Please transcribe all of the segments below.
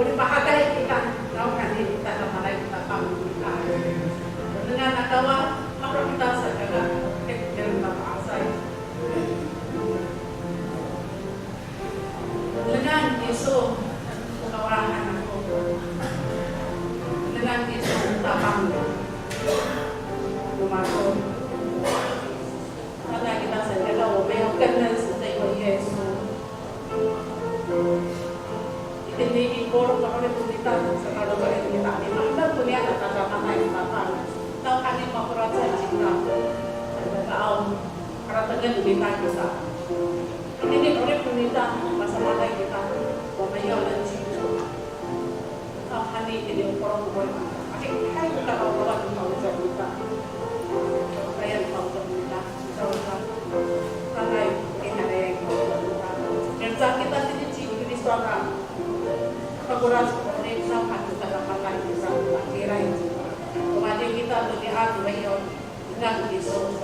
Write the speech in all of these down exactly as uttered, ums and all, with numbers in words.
Ori pahaday kita, nawhani kita, tadamaanay kita, Tapang kita. Dengan a kawa, maro kita salikaka, eh, dengan mato'asay. Dengan iso, o Kawas ako. Dengan iso, Tapang. Romato. Tadamaanay kita salikaka, 我们要更认识这位耶稣。 Itini i polong ko 'orip no mita, saka ko 'orip no mita, i mahaen ko niyam a tadamaanay a Tapang. Nawhani makoracan cingra. Saka o haratengen no mita kisa. Itini 'orip no mita, masamaanay kita, 我们要认清楚。 Nawhani itini i polong ko 'orip no mita. Adihay ko karawrawan no faloco' no mita. Ayan faloco' no mita. Saka, nanay, itini aray faloco' no mita. Nga'ay kita itini ci Kristo a kakorac ko 'orip, nawhani tadamaanay kita, kiray. Romadiw kita to niyam, romayo, dengan Kristo.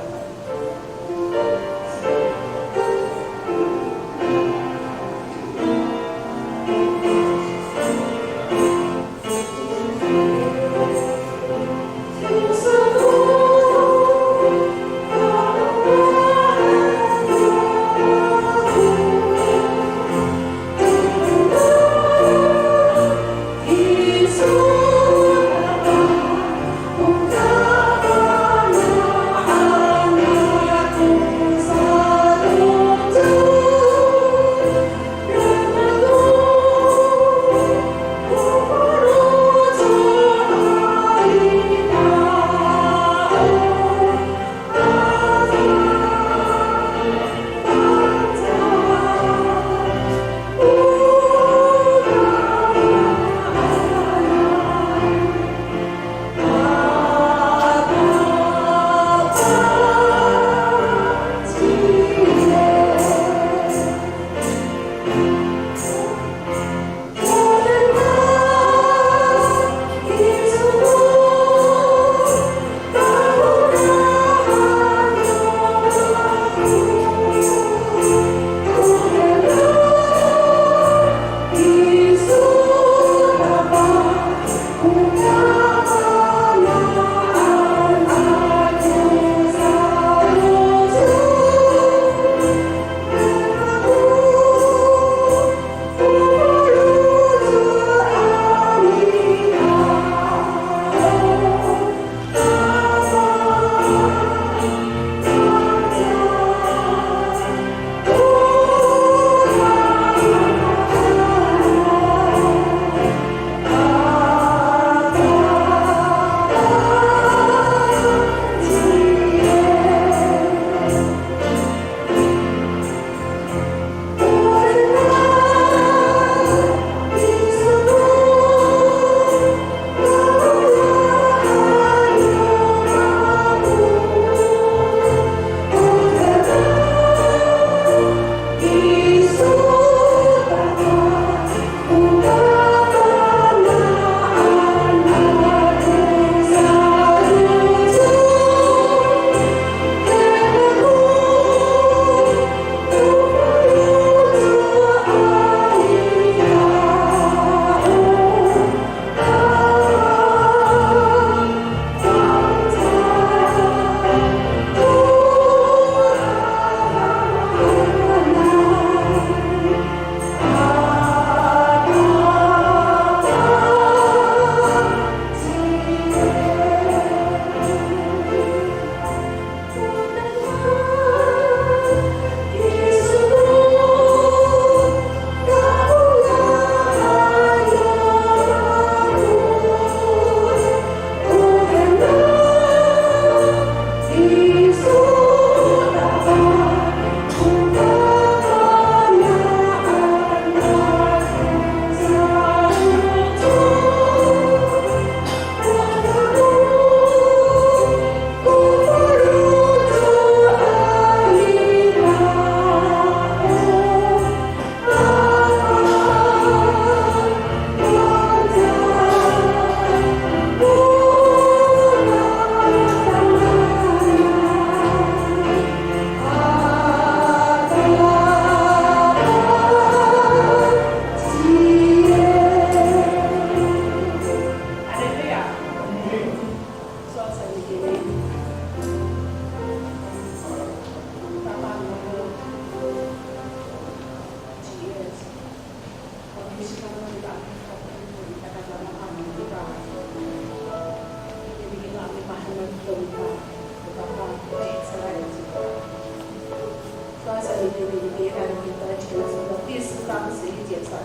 约翰彼得前书的第四章十一节说，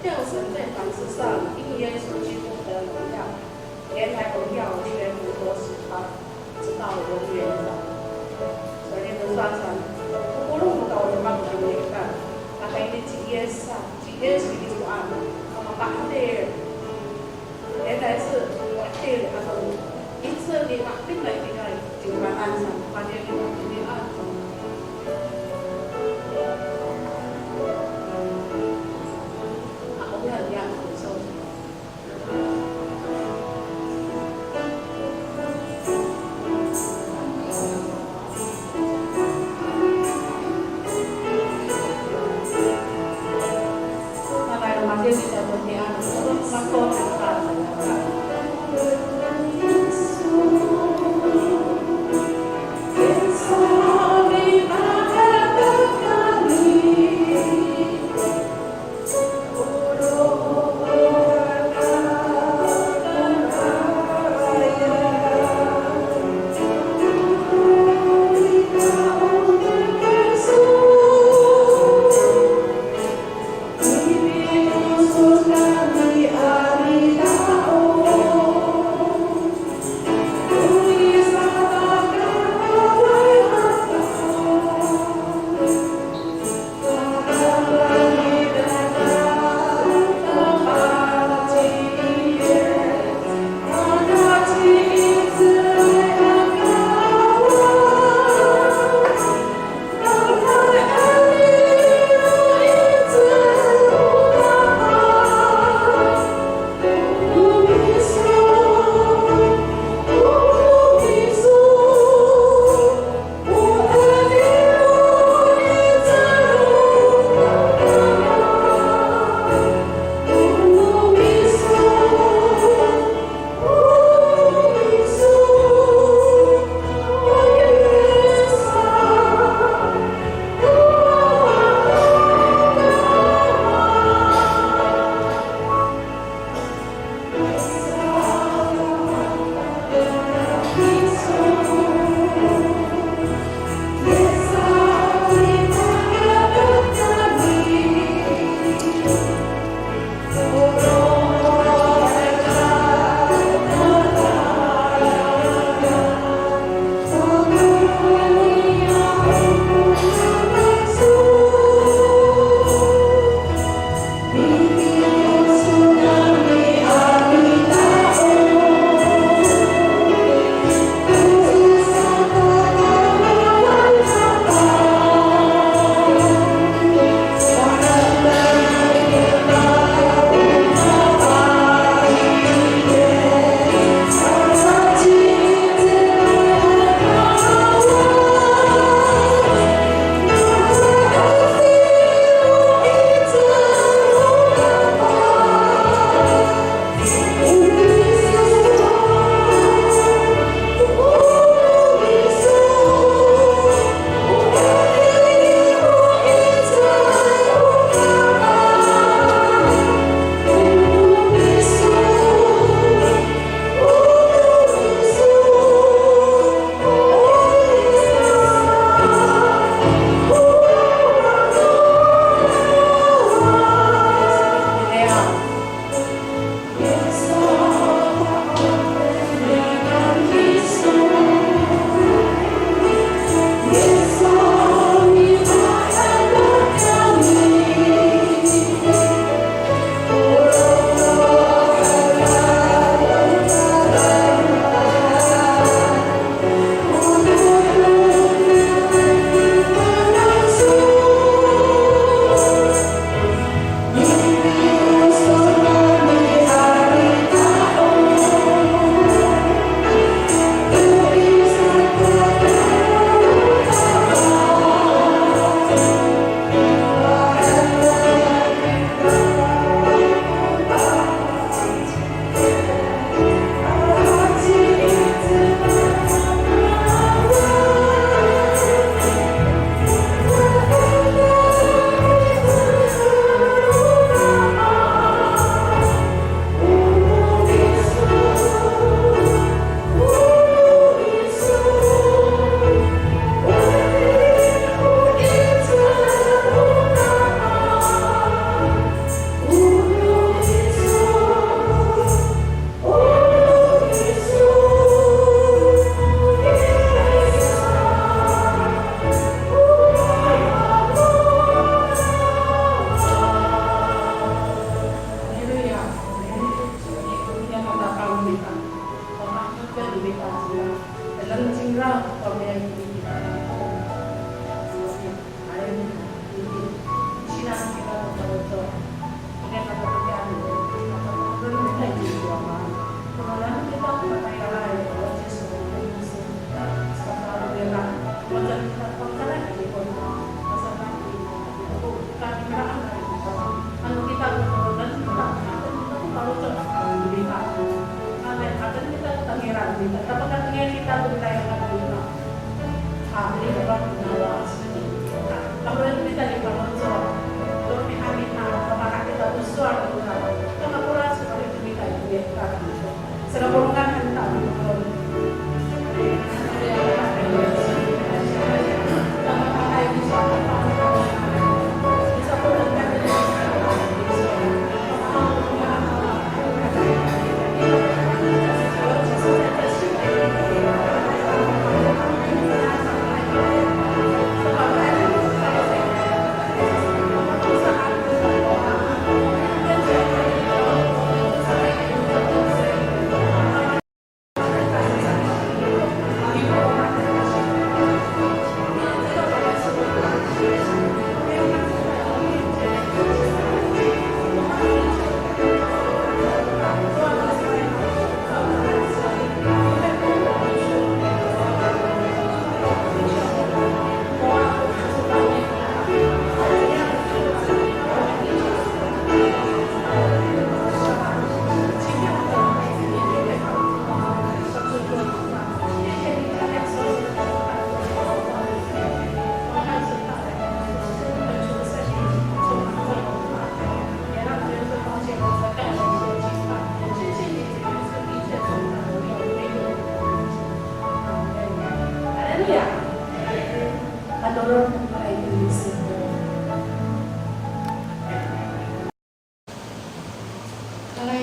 叫神在凡事上因耶稣基督得荣耀，原来荣耀全然都是他，直到永远的。所以呢，算算，不论我们到底怎么样，那还得敬耶稣，敬耶稣基督啊，我们把这 原来是我这里啊，一直的啊，另外一个情况啊，上发现的情况啊。啊，我们要怎么样承受？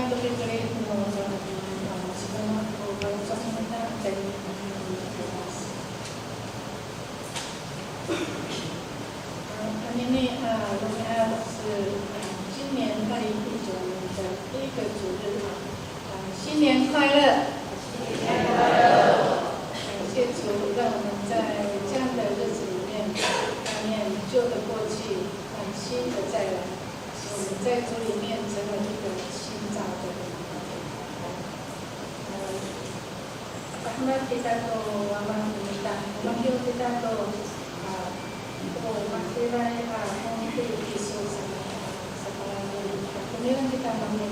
Tokitoki no, a, sipana ko faloco' no mita, tayni. A, anini, a, romi'ad, 是，a, 今年二零一九年的第一个主日，a, 新年快乐！新年快乐！感谢主，让我们在这样的日子里面，看见旧的过去，让新的再来。 我们在主里面成为一个新造的人。呃，Rahmat kita to Wama no mita, Wama kita to, a, to matiraay a hongti kiso sa, sa pangangan. Tomilang kita, amin.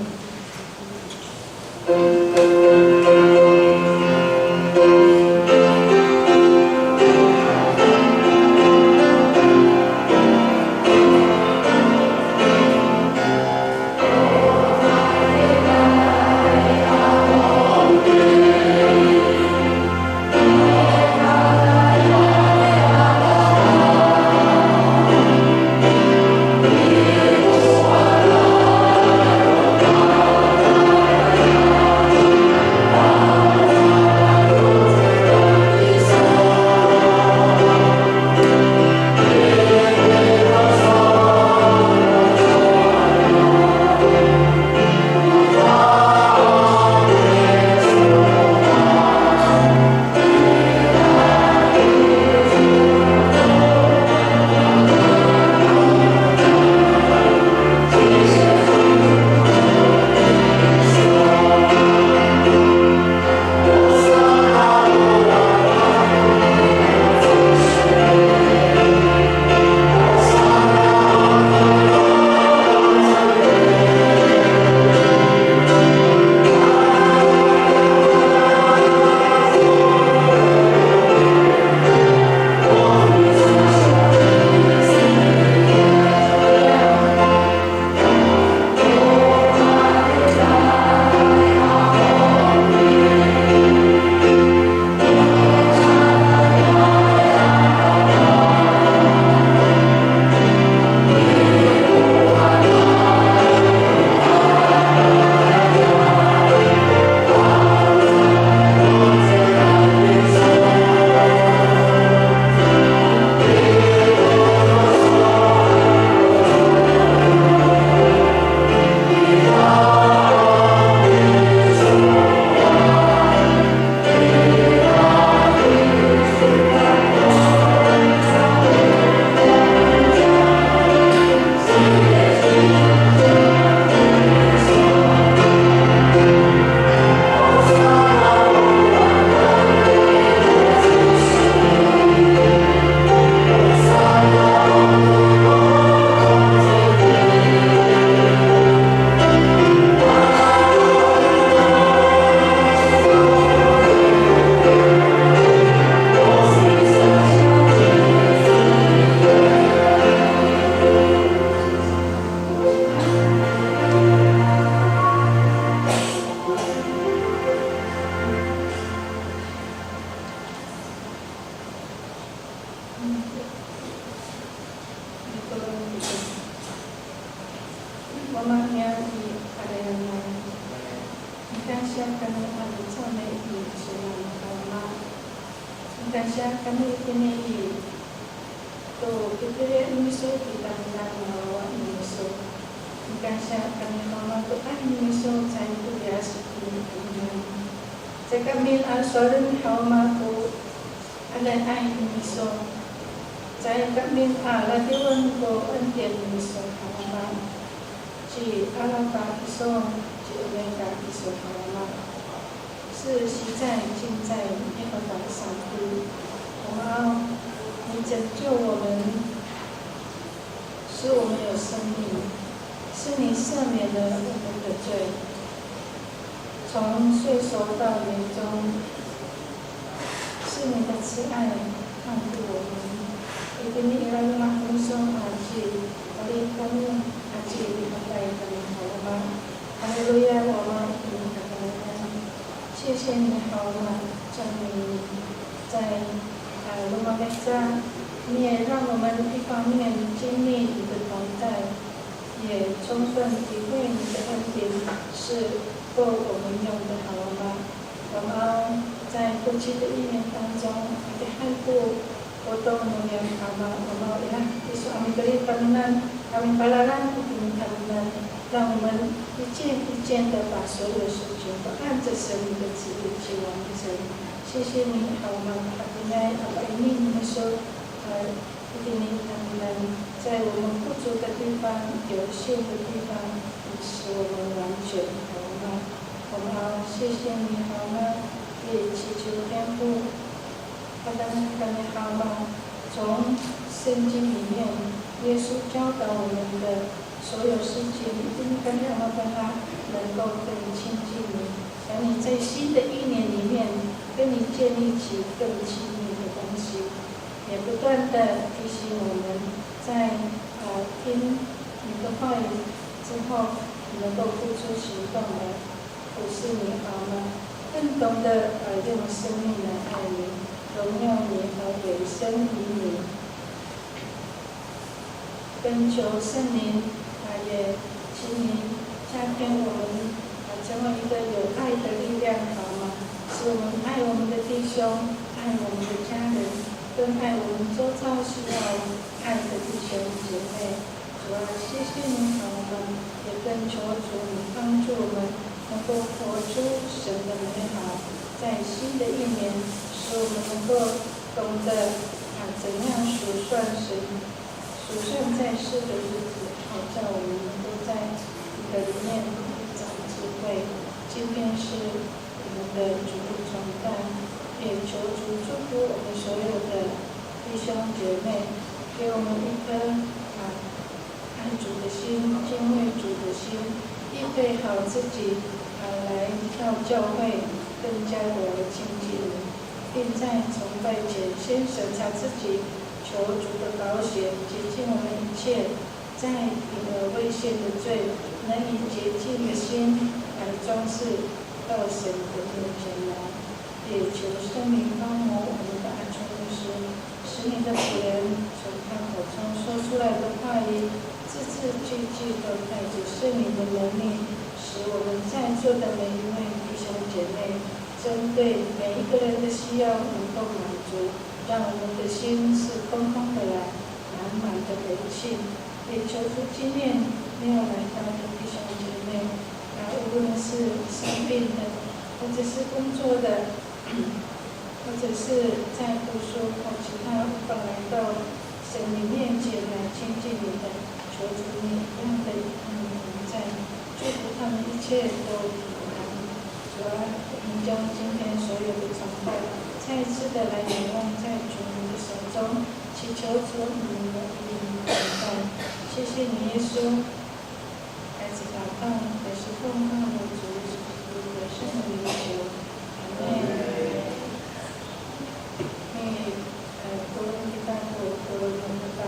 我们要以阿拉亚来，感谢跟我们赞美你，是我们的妈。感谢跟你今天以 to pipili' no miso i titaanan no wawa no miso. Mikansya kami Wama to 'aloman no miso caay to liyasen kami. Caay kami a sowalen haw Wama ko 'aloman no miso. Caay kami a ladiwen ko 恩典 no miso haw Wama. Ci Alafa kiso, ci Omeka kiso haw Wama. 世世代代敬拜耶和华上帝。Wama aw, 你拯救我们，使我们有生命，是你赦免了我们的罪，从岁首到年终，是你的慈爱看顾我们。Itini i laloma' no miso a ci, pali kami a ci, lipatay kami haw Wama. Haleluya, Wama, itini kakarayan. 谢谢你好吗？赞美你，在，呃，罗马的家，你也让我们一方面经历你的同在，一也充分体会你的恩典是够我们用的，好吗？我们在过去的一年当中，你的爱顾 Oto no niyam Ama, Ama, ira kiso a mikerid tamiyanan, a mipalalan itini tamiyanan, 让我们一件一件的把所有事情都按着神你的旨意去完成。谢谢你，好吗？Hatiniay a pa'ini no miso, a, itini tamiyanan, 在我们不足的地方、有限的地方，你使我们完全，好吗？我们好，谢谢你，好吗？也祈求天父 Hatini kami Ama, 从圣经里面，耶稣教导我们的所有事情，一定跟他们跟他能够更亲近你，让你在新的一年里面跟你建立起更亲密的关系，也不断的提醒我们在，呃，听你的话语之后，能够付出行动的。 服侍你，好吗？更懂得，呃，用生命来爱你，荣耀你和委身于你。恳求圣灵，啊，也请你加添我们，啊，成为一个有爱的力量，好吗？使我们爱我们的弟兄，爱我们的家人，更爱我们周遭需要爱的弟兄姐妹。 主啊，谢谢你，好吗？也恳求主你帮助我们能够活出神的美好，在新的一年，使我们能够懂得，啊，怎样数算神，数算在世的日子，好叫我们能够在你的里面长智慧。今天是我们的主日崇拜，也求主祝福我们所有的弟兄姐妹，给我们一颗，啊， 爱主的心，敬畏主的心，预备好自己，啊，来到教会，更加的亲近你，并在崇拜前先审查自己，求主的宝血洁净我们一切在隐而未现的罪，能以洁净的心来装饰到神的面前来。 也求圣灵帮助我们的阿忠牧师，使你的仆人从他口中说出来的话语，字字句句都带着圣灵的能力，使我们在座的每一位弟兄姐妹，针对每一个人的需要能够满足，让我们的心是丰丰的来，满满的福气。也求主纪念没有来到的弟兄姐妹，啊，无论是生病的，或者是工作的， 或者是在读书或其他无法来到神你面前来亲近你的，求主你一样的与他们同在，祝福他们一切都平安。主啊，我们将今天所有的崇拜再一次的来仰望在主你的手中，祈求主你的与你同在。谢谢你，耶稣。 孩子祷告，也是奉靠我主耶稣基督的圣名求。阿门。Mitolon kita to, mitolon kita.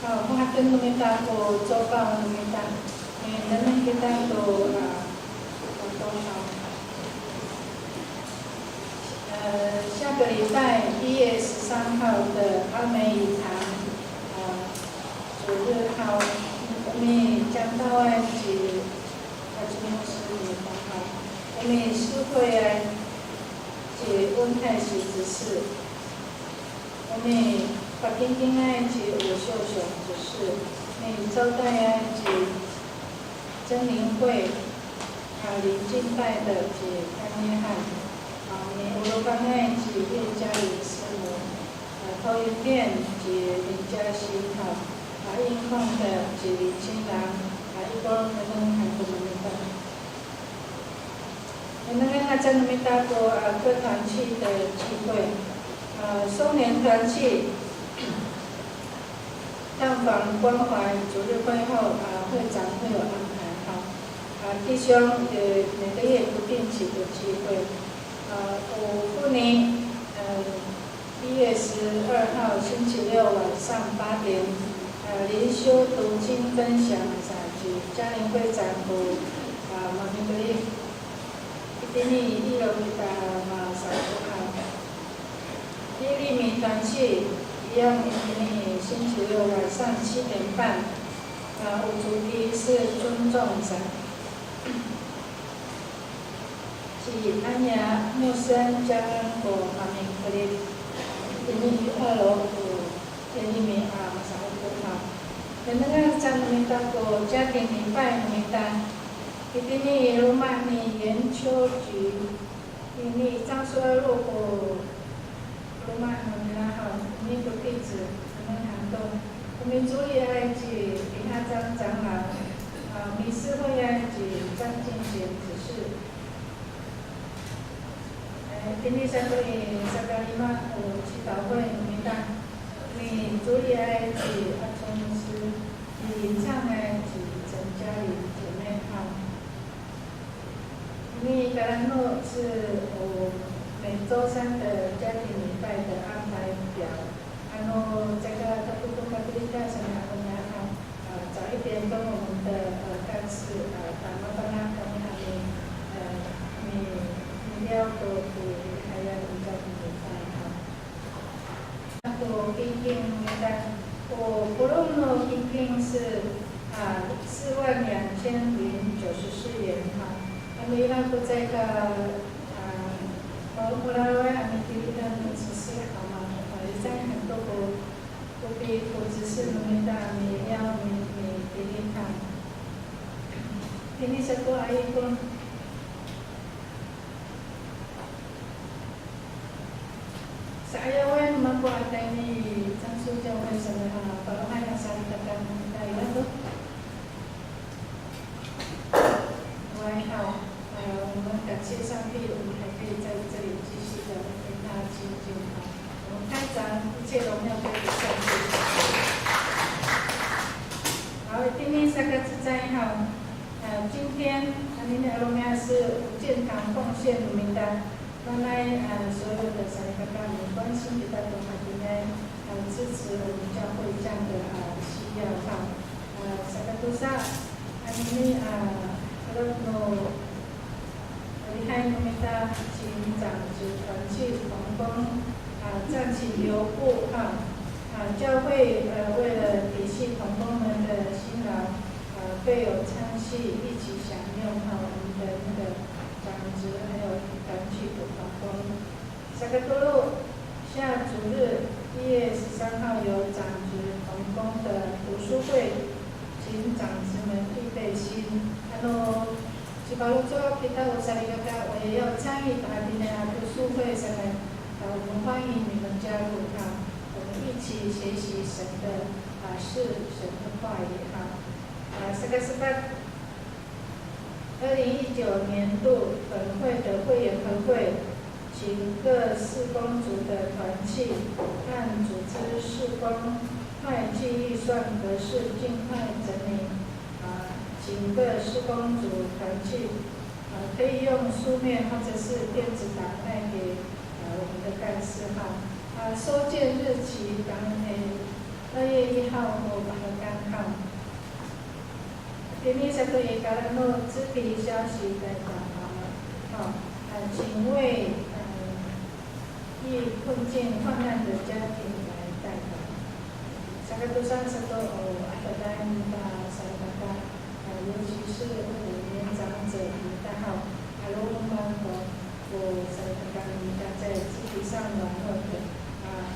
Haw, mahaen no mita ko copaw no mita. E, nengneng kita to, a, to haw. 呃，下个礼拜一月十三号的阿美语堂，呃，主日好，我们将到爱及 Ato no sowal no mita haw. Imi sowal i, ci Ci 温泰喜执事, o nipakingkingay ci 吴秀雄执事, o nipacawday ci 曾灵惠, a, 林敬泰的 ci 潘约翰, a, o ni'orokangay ci 叶嘉玲师母, a, 投影片 ci 林嘉欣, a, 音控的 ci 林清郎, a, i ko nengneng han to no mita. Nengneng aca no mita ko, a, 各团契的聚会, a, 松年团契探访关怀主日会后, a, 会长会有安排哈。A, 弟兄，呃，每个月不定期的聚会。A, o Funi, 呃，一月十二号星期六晚上八点, a, 灵修读经分享 sa ci 嘉玲会长 ko, a, Mamikeli. Itini i ilo kita masako. A, 耶利米团契一样，itini 星期六晚上七点半。A, o 主题是尊重神。Ci Anya 牧师将我们鼓励，itini i ilo ko 耶利米 a masako. A, nengneng aca no mita ko 家庭礼拜 no mita. Itini i loma' ni 圆秋菊, ini i Cangsu Aro ko loma' no nira haw, ini ko 地址, nengneng han to. O micoliay ci Lihacang 长老, a, o misakoyay ci 张敬贤执事. E, itini sato i sakalima o 祈祷会 no mita, o micoliay ci Acong 牧师, o milingaay ci 陈嘉玲姐妹 haw. Ini kalano 是 o 每周三的家庭礼拜的安排表。Ano caay ka tatodong kako ita saan ako niya, a, 早一点跟我们的, a, 干事, a, 打麻烦啦, kami, kami, a, mi, mi liyaw to ko lihayay a 家庭礼拜 haw. Ako kingking mita, o polong no kingking 是, a, 四万两千零九十四元 haw. Ano ira ko caay ka, a, mo, moraay a mitilidan no sisi haw, a, icay han to ko, ko pi, ko 执事 no mita a miliyaw, mi, mitilidan. Itini sato a ikor. Sa'ayawen mako a tayni i Cangsu 教会 saan, a, palohay a salikaka no mita ira to. Awaay haw, a, 我们感谢上帝，我们还可以在这里继续的跟他亲近哈。我们拍掌，一切荣耀归给上帝。好，itini saka cecay haw. 呃，今天，啊，今天 a romi'ad 是建堂奉献 no mita, nanay, 呃，所有的 salikaka 们关心 kita to hatiniay, 呃，支持我们教会这样的，呃，需要哈。呃，sakatosa, anini, 呃，no, lihay no mita, 请长执团契同工, 啊，暂且留步哈。啊，教会，呃，为了体恤同工们的辛劳， 呃，备有餐具一起享用哈，我们的那个长执还有团契的同工。Sakatolo, 下主日一月十三号由长执同工的读书会，请长执们预备心。Ano, cifaloco' kita o salikaka, 我也要参与 to hatiniay a 读书会 saan, 啊，我们欢迎你们加入哈，我们一起学习神的，啊，事，神的话语哈。 啊，sakasepat, 二零一九年度本会的会员和会，请各事工组的团契和组织事工会计预算格式尽快整理。啊，请各事工组团契，啊，可以用书面或者是电子档带给，啊，我们的干事哈。啊，收件日期当天二月一号或八月三号。 Itini sato i kalano 肢体消息代祷，好，呃，请为，呃，遇困境患难的家庭来代祷。Sakatosa sato, o, adadaay no mita salikaka, 呃，尤其是，呃，年长者 no mita haw, 'aloman ko 在肢体上软弱的啊，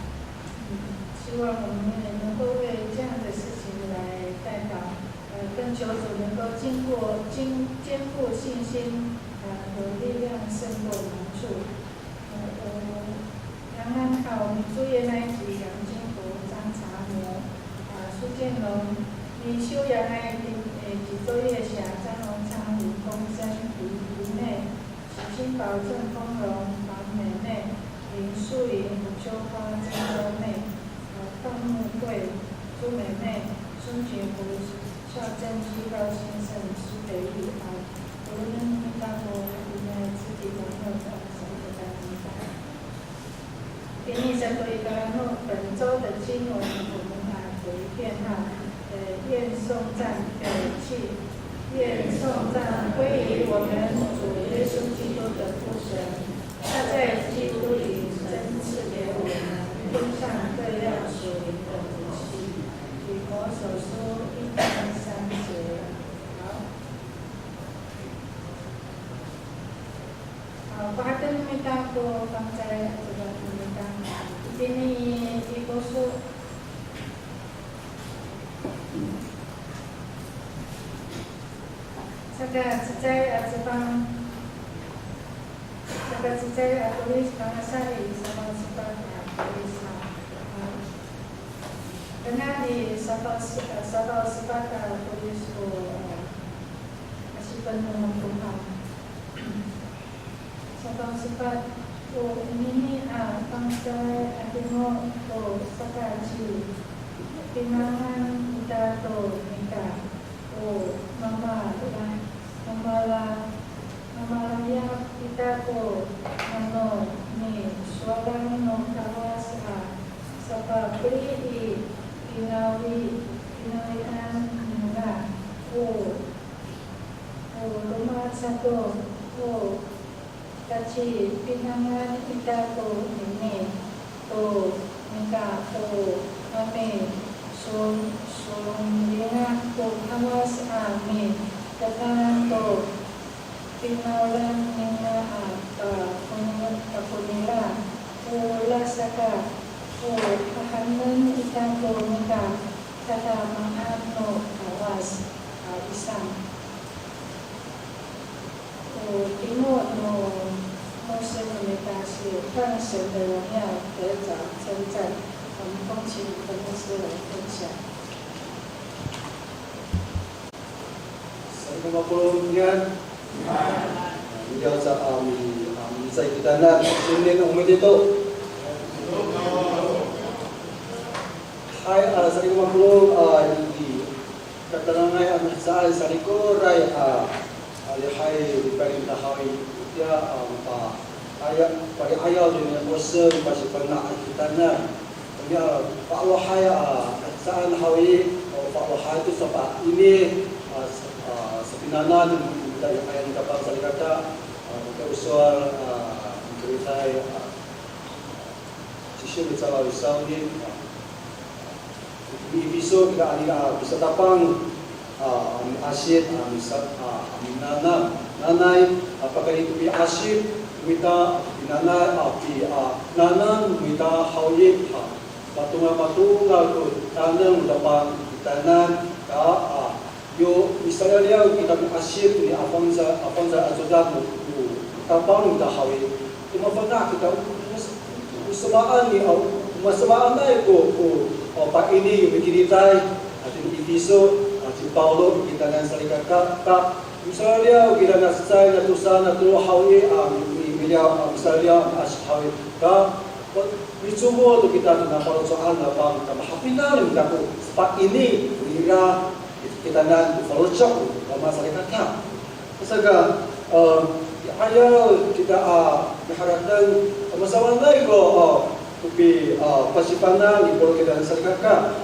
嗯，希望我们也能够为这样的事情来代祷，呃，跟求主能够经过坚坚固信心，呃，有力量胜过难处。呃，我刚刚好，我们住院那一集，杨金国、张茶模、啊，苏建龙，你休养那一集，诶，几周月下，张荣昌、林公生、林林内。 请保正丰荣、王美妹、林素莹、吴秋花、张娇妹、呃，范木慧、朱美妹、孙景福、夏正基、高先生、苏培义啊，我们大伙应该自己掌握的，所以大家明白。 Ini sato i kalano 本周的经文，我们来读一遍哈。呃，愿颂赞，呃，祈，愿颂赞归于我们主耶稣基督的父神，他在基督里赏赐给我们天上各样属灵的福气。以弗所书一章三节。好。 Haw, pahaten no mita ko fangcalay a codad no mita. Itini i Episo. Saka cecay a cefang, saka cecay a tolis, pangasa i safaw sepat a tolis a. Kena i safaw se-, safaw sepat a tolis ko, a, asipen no mapolong. Safaw sepat, o onini a fangcalay a 'adingo to saka cipinangan ita to nika, o mamala-, mamala-, mamalayap ita ko nano nisowalan no Kawas a sapafeli i finawli, finawlian ningra. O O roma sato, o kacipinangan ita konini to nika o mami, so, solingah ko Kawas a mitatanan to finawlan ningra a pakoni-, pakonira. O lasaka, o hahanen ita to nika tadamaanay no Kawas a isang. 我题目呢，牧师们的大事，让神的荣耀得着称赞。我们恭请我们的牧师来分享。Sa i ko mapolong, inian. Inian sa, a, mi, a, milicay kitanan. Sinin, o medito. Hay, a, sa i ko mapolong, a, i, i, Katanengay a mihecaan sarikoray a, a, lihay lipay no mita haw i, itiya, a, pa, aya, pali'ayaw to niya ko sen pasifana' kitanan. Itiya, fa'elohay a, a, mihecaan haw i, o, fa'elohay to sa pa ini, a, sa, a, sapinangan no mita i, aya no Tapang salikaka, a, mita o sowal, a, mikeritay, a, Sisiw i caay i sawni, a, Episo kira anini a misatapang, a, miasit, a, misa, a, minanam. Nanay, a, pakayni to piasit mita, a, pinanay, a, pi, a, nanam mita haw i, a, matongal, matongal to taneng no Tapang kitanan, a, a, Yo misaliyaliyaw kita miasit toni a fangcal, a fangcal a codad no, no Tapang ita haw i. To mafana' kita o, o, o samaan ni, o, masamaanay ko, ko, o, paini yo mikiritay, a, tini Episo, a, ci Pawlo, kitanan salikaka, ta, misaliyaliyaw kita na cecay, na tosa, na tolo haw i, a, mi, mi, miliyaw, a, misaliyaliyaw, a, miasit haw i, ta, o, micomod to kita to nafaloco'an Tapang, ta mahapinang kita ko sapaini, ira, kitanan ko faloco' no Wama salikaka. Saka, e, ayaw kita a miharateng, masawaenay ko, e, ko pi, e, pasifana'an ni Pawlo kitanan salikaka.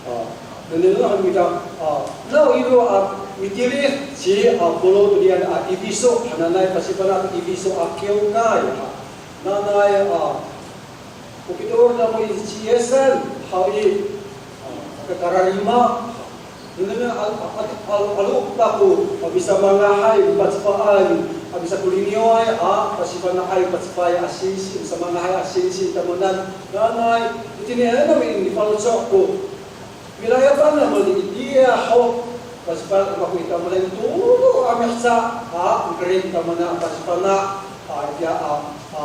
E, e, nengneng han kita, e, naw iro a mitilid ci, e, Pawlo tonian a Episo, hananay pasifana' Episo a kiwkay, e, nanay, e, O pitoor namo i ci Yisan haw i, a, kakararima. Nengneng a, a, a, a, 'aloman ko, a, misamangahay, mipacefaay, Misakolinyoay a pasifana'ay pacefay a singsi, misamanga'ay a singsi tamowanan, nanay itini haw no mifaloco' ko milayap a mali itiya ho, pasifana' mako i tamowanan tolo a miheca a mikerid tamowanan a pasifana' a itiya a, a,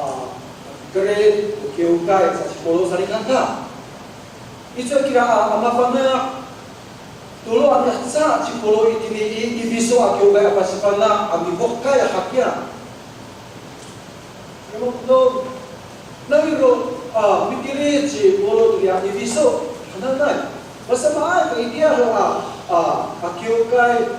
mikerid ko kiwkay sa ci Polo salikaka. Icowa kira a, a mafana' tolo a miheca ci Polo itini i Efiso a kiwkay a pasifana' a mifokay hakiya. Nawiro a mitilid ci Polo to i Efiso hananay. Masamaanay ko itiya ho a, a, a kiwkay.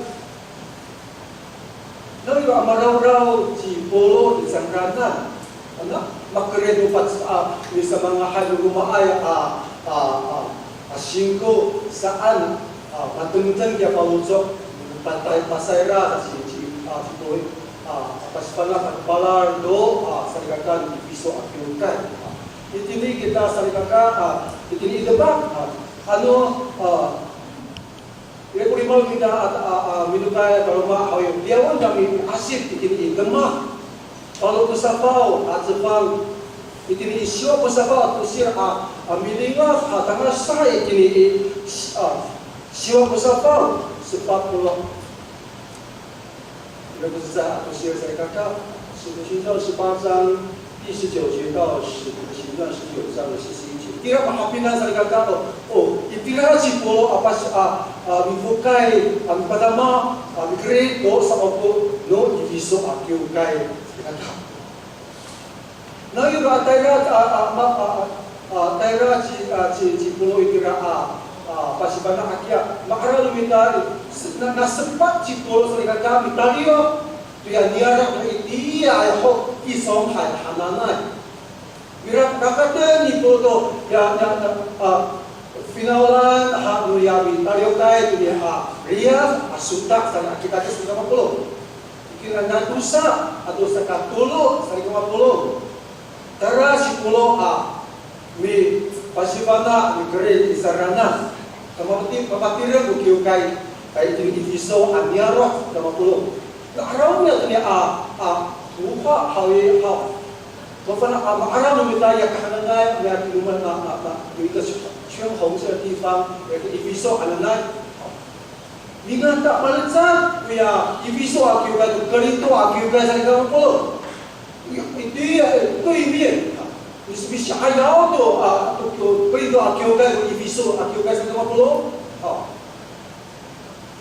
Nawiro a marawraw ci Polo i cangraan. Ana, makerid no pac a, misamanga'ay no romaay a, a, a, a singko saan, a, matengteng kiya faloco', patay pasayra ci, ci, a, ci Polo, a, pasifana' a palal to, a, salikaka i Efiso a kiwkay. A, itini kita salikaka, a, itini i demak, a, ano, a, Ira ko lima no mita a, a, a, minokay a taloma' haw i, liyawen kami miasip itini i demak. Falo ko safaw a cefang, itini i siwa ko safaw a tosir a, a milingad a tangasa itini i, a, siwa ko safaw, sepat polo'. Ira ko cecay a tosir salikaka, 使徒行传十八章第十九节到使徒行传十九章的四十一节。Itira mahapinang salikaka, o, o, itira ci Polo a pas-, a, a, mifokay, a, mipadama, a, mikerid to sa'opo no Efiso a kiwkay salikaka. Nawiro a tayra, a, a, ma-, a, a, tayra ci, a, ci, ci Polo itira a, a, pasifana' hakiya. Ma'araw no mita, se-, na, nasepat ci Polo salikaka mitaliyok toya niyaro' no itiya ho i Songhay hananay. Mira, rakaten ni Polo to ya, ya, ya, a, finawlan ha noya mitaliyokay toya a riyar a sota' sa a kitakes no mapolong. Ikina na tosa ato saka tolo salikaka mapolong. Tayra ci Polo a mipasifana' mikerid i saranan. Kamapati-, mapatireng ko kiwkay, kay itini Efiso a niyaro' no mapolong. Na 'araw niya to niya a, a, 文化 haw i haw. Mafana' a ma'araw no mita ya kahananay, ya kiloman na, na, na, 有一个全，全红色的地方，有一个 Efiso hananay. Mingata malecad koya Efiso a kiwkay to Korinto a kiwkay salikaka mapolong. Itiya, e, 对面. Isi misi'ayaw to, a, to, to Korinto a kiwkay to Efiso a kiwkay salikaka mapolong. A.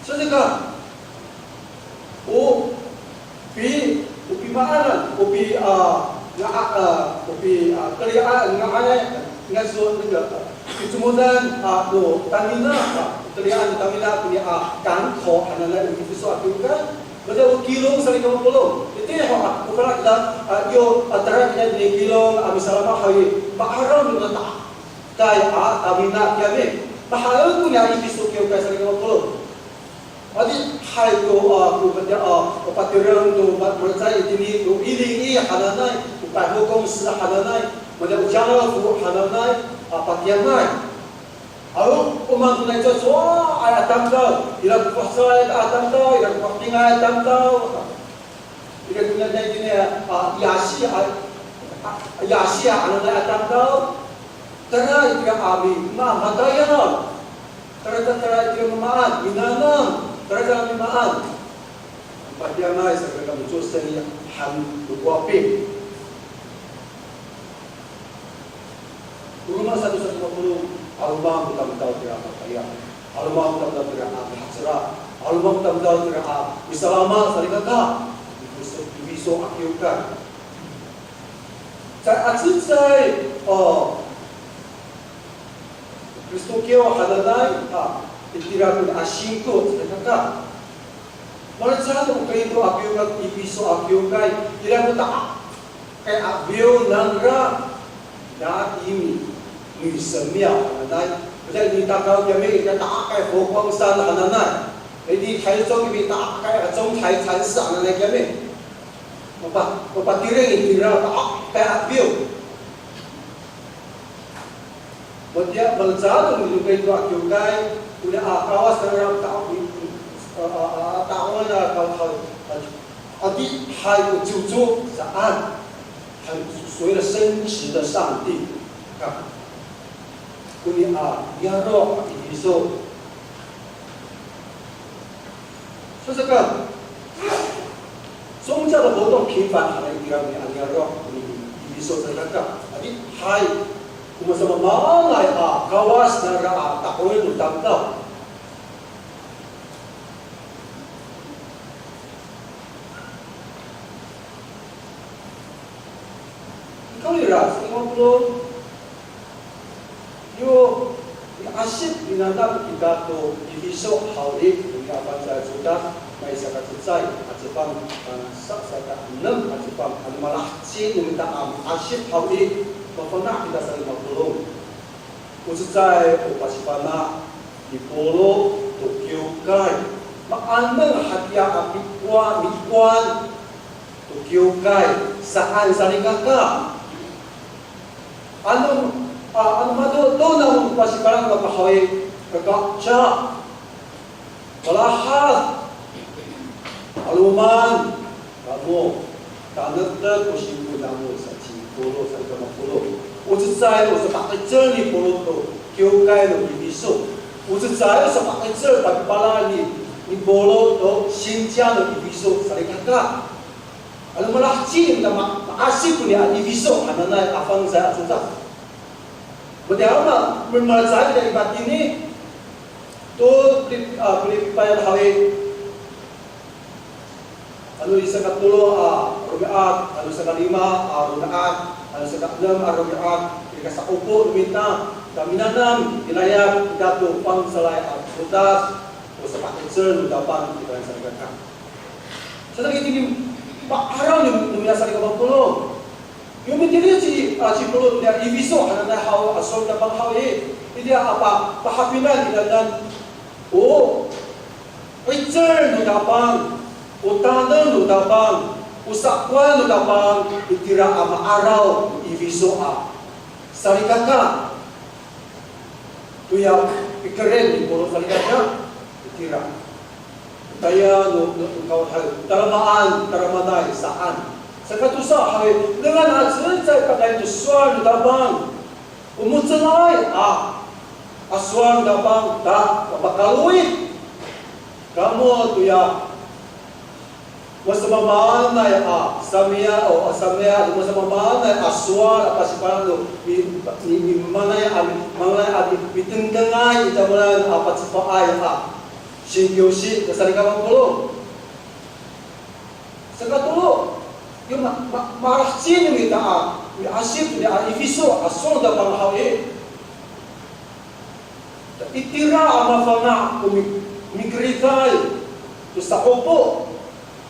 Saka, o pi, o pimaanan, o pi, a, nga, a, o pi, a, telian, nga'ay, ngaso, 那个, picomodan, a, no tamina, a, telian tamina, koni, a, 港口 hananay, o Efiso a kiwkay. Mada o Kilong salikaka mapolong. Itiya ho, a, o fana' kita, a, yo, a, tara kita ni Kilong, a, misalama haw i, ma'araw no mita. Tay, a, tamina kiyami. Mahaen koni a Efiso kiwkay salikaka mapolong. Adihay to, a, ko, a, patireng to, ma-, malecad itini to Iling i hananay, to Payhokong si hananay, mada o Cangafo hananay, a, patiyangay. Aro, o maan to nai, cowacowaay a tamdaw, ira ko fahecay a tamdaw, ira ko fahetingay a tamdaw. Ira ko nai itini, a, Yasiya, a, Yasiya hananay a tamdaw. Tara itira a mi, ma, matayal. Tara, tara, tara itira mamaan, minanam. Tara, tara mimaan. Patiyangay sa kira micosen han no Kowaping. O roma sato salikaka mapolong, 'aloman ko tamdaw tira a matayal. 'Aloman ko tamdaw tira a mihacerad. 'Aloman ko tamdaw tira a misalama salikaka. Miso, miso a kiwkay. Caay a cecay, o, Kristokiw hananay, a, itira ko a singko, salikaka. Malecad to ko Korinto a kiwkay, Efiso a kiwkay, ira ko ta'akay a biw nangra, na imi, 女神庙 hananay. Ira ko nitakaw kiyami, ira ta'akay 佛光山 hananay. Ira 台中 kiyami ta'akay a 中台禅寺 hananay kiyami. Mapa-, mapatireng itira ta'akay a biw. Matiya, malecad to ko Korinto a kiwkay, ora a Kawas nangra ta-, a, a, a, ta'ongan a kaw-, kaw-, Adihay ko ciwco saan, 很所谓的深植的上帝。Koni a niyaro' a Efiso. Saka, 宗教的活动频繁，还有一个 a niyaro' koni Efiso saka, adihay ko masamaamaanay a Kawas nangra a ta'oren no tamdaw. Nikawrira, sa, yo, miasip minanam kita to Efiso haw i, to ya Fangcalay Codad, maysakacecay a cefang, a, sa, saka enem a cefang, ano malaheci no mita a miasip haw i, mafana' kita salikaka mapolong. O cecay o pasifana' ni Pawlo to kiwkay, maanen hatiya a mikowan, mikowan to kiwkay saan salikaka. Ano, a, ano mato to namo pasifana' no kahaw i, kakaca, palahad, 'aloman kamo, tanektek ko singko namo sa ci Pawlo, salikaka mapolong. O cecay o sapa'icel ni Pawlo to kiwkay no Efiso. O cecay o sapa'icel pasifana' ni, ni Pawlo to sinci no Efiso, salikaka. Ano malaheci no mita ma, maasip koni a Efiso hananay a Fangcalay a Codad. Matiya ma, malecad kita i matini to Pilip, a, Pilipay haw i. Ano i sakatolo a romi'ad, ano sakalima a romi'ad, ano sakaenem a romi'ad, nika sa'opo no mita, ta minanam, milayap kita to Fangcalay a Codad, o sapa'icel no Tapang kita salikaka. Saka itini ma'araw no, no mita salikaka mapolong. Yo mitiliday ci, a, ci Pawlo to niya Efiso hananay haw a sowal no Tapang haw i, itiya a pa, pahapinang i, o 'icel no Tapang, o taneng no Tapang, o sakowan no Tapang, itira a ma'araw Efiso a salikaka. Toya pikeren ni Pawlo salikaka, itira. Taya no, no, no kawhay, talamaan, talamanay saan. Saka tosa haw i, dengan a cecay pakayni to sowal no Tapang. O mo^celay a, a sowal no Tapang ta, mapakalowid kamo toya masamaamaanay a samiya, o, a samiya, masamaamaanay a sowal a pasifana' no mi, mi, mimaanay a, mi, maanay a mi, mitengtengay i tamowanan a pacefaay a singkiwsi, salikaka mapolong. Sakatolo, yo ma, ma, malaheci no mita a miasip to niya Efiso a sowal no Tapang haw i. Itira a mafana' ko mi, mikeridai to sa'opo,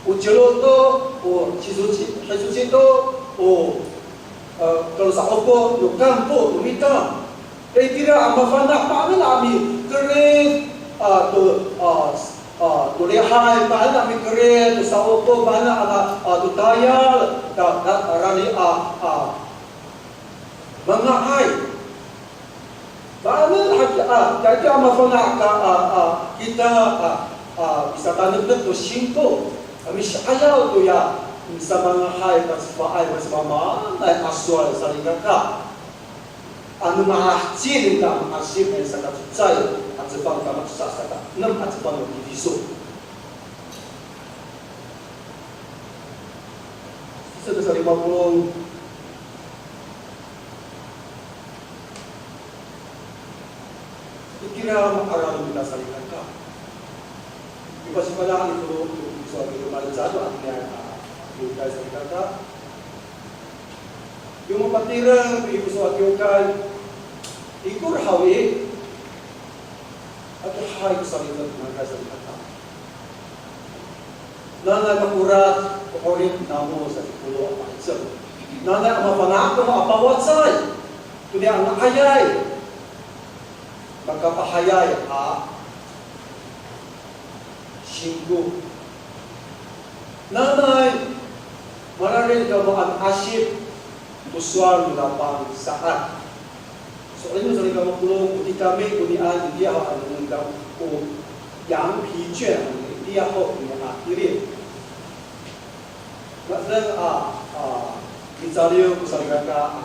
o ciloto, o cisoci, cisoci to, o, e, kalo sa'opo no kampo no mita. Itira a mafana' pa'anen a mikerid, a, to, a, s, a, to lihay, pa'anen a mikerid to sa'opo, pa'anen a, a, to tayal, ta, ta, rani a, a, manga'ay. Pa'anen hakiya, a, itiya a mafana' ka, a, a, kita, a, a, misatanektek to singko, a, misi'ayaw toya, misamanga'ay, pacefaay, masamaamaanay a sowal salikaka. Ano malaheci no mita a miasip, a sakacecay a cefang, ta matosa saka enem a cefang no Efiso. Saka salima polong. Itira ma'araw no mita salikaka. Yo pasifana' ni Pawlo to Efiso a kiwkay, malecad to a kiwkay salikaka. Yo mapatireng to Efiso a kiwkay, ikor haw i, adihay ko salimet no mita salikaka. Nanay makorat ko 'orip namo sa ci Pawlo a pa'icel. Nanay a mafana' kamo a pawacay to niya nga'ayay, makapahayay a singko. Nanay mararid kamo a miasip to sowal no Tapang saan. So'elin no salikaka mapolong, o tikami konian itiya ho a nengneng kamo ko 羊皮卷 itiya ho konian a tilid. Ngadan a, a, micaliw ko salikaka a,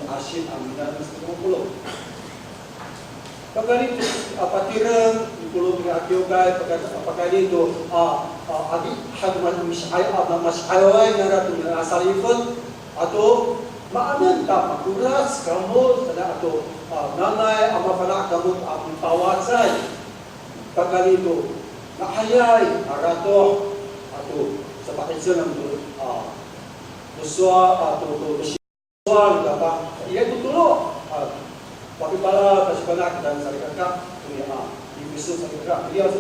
miasip a minanam sa ko polong. Pakayni to, a, patireng i polong a kiwkay, pakayni, pakayni to, a, a, adihay ko ma-, masi'ay-, a, ma-, masi'ayaway nangra to a salifet, ato maanen ta makorac kamo, tada ato, a, nanay a mafana' kamo a mipawacay. Pakayni to, nga'ayay a ratoh, ato sapa'icel namo to, a, to sowal, ato, to, to sowal, dapat, iya to tolo, a, pakipalal, pasifana' kita salikaka, to ya, a, Efiso salikaka, iya,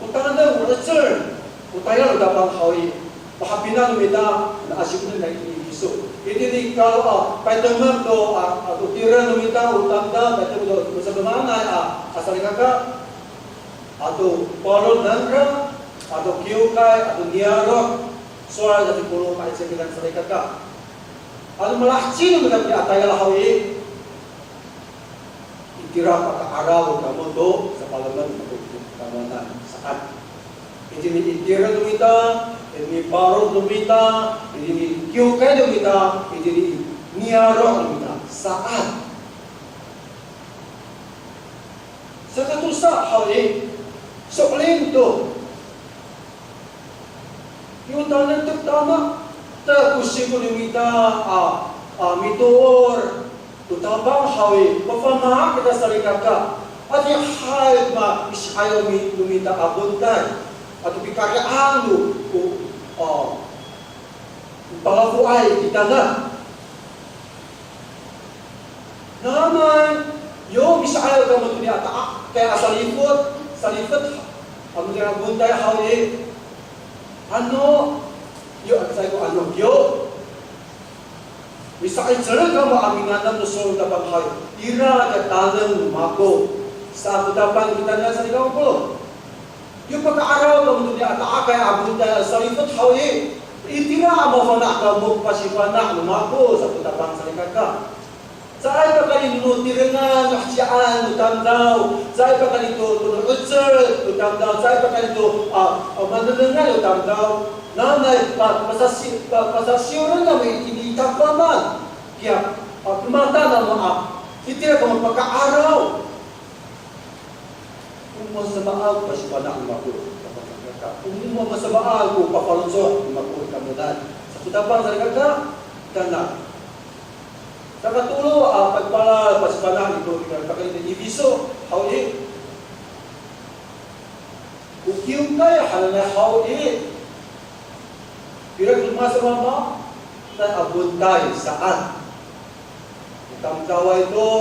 o taneng, o 'icel, o tayal o Tapang haw i, pahapinang no mita, na asikoden nai Efiso. Itini kalo, a, paytemek to, a, a, to tireng no mita, o tamdaw, paytemek to, o masamaamaanay, a, a salikaka, ato paro nangra, ato kiwkay, ato niyaro', sowal sa ko polong a 'icel kita salikaka. Ano malaheci no mita a tayal haw i, itira paka'araw kamo to sapalemed no tamowanan saan. Itini i tireng no mita, itini i paro no mita, itini i kiwkay no mita, itini i niyaro' no mita saan. Sakatosa haw i, so'elin to. Yo tanektek tama, ta ko singko no mita a, a, mitoor to Tapang haw i, pafana' kita salikaka. Adihay ma misi'ayaw mi-, no mita a kontay. Ato pikari'ang no, ko, a, palafoay kitanan. Nanay, yo misi'ayaw kamo toniya a ta'akay a salifet, salifet, a, mitiya a kontay haw i. Ano, yo, ano caay ko ano, yo. Misa'icel kamo a minanam no sowal no Tapang haw i, ira ko taneng no mako, saan ko Tapang kitanan salikaka. Yo paka'araw kamo toniya a ta'akay a kontay a salifet haw i, itira a mafana' kamo ko pasifana' no mako, saan ko Tapang salikaka. Caay pakayni no tirengan, no heciyaan no tamdaw, caay pakayni to, to no 'icel no tamdaw, caay pakayni to, a, a, manengnengan no tamdaw. Nanay, pa-, pasasi-, pa-, pasasiyoren namo itini i takowanan. Kiya, a, kematan namo a, itira kamo paka'araw. O masamaamaanay ko pasifana' no mako, Tapang salikaka. O masamaamaanay ko pafaloco' no mako, tamowanan. Saan ko Tapang salikaka, kitanan. Sakatolo a pakayni, pasifana' ito, pakayni Efiso haw i. O kiwkay hananay haw i, ira ko masamaamaanay a kontay saan. O tamdaway to,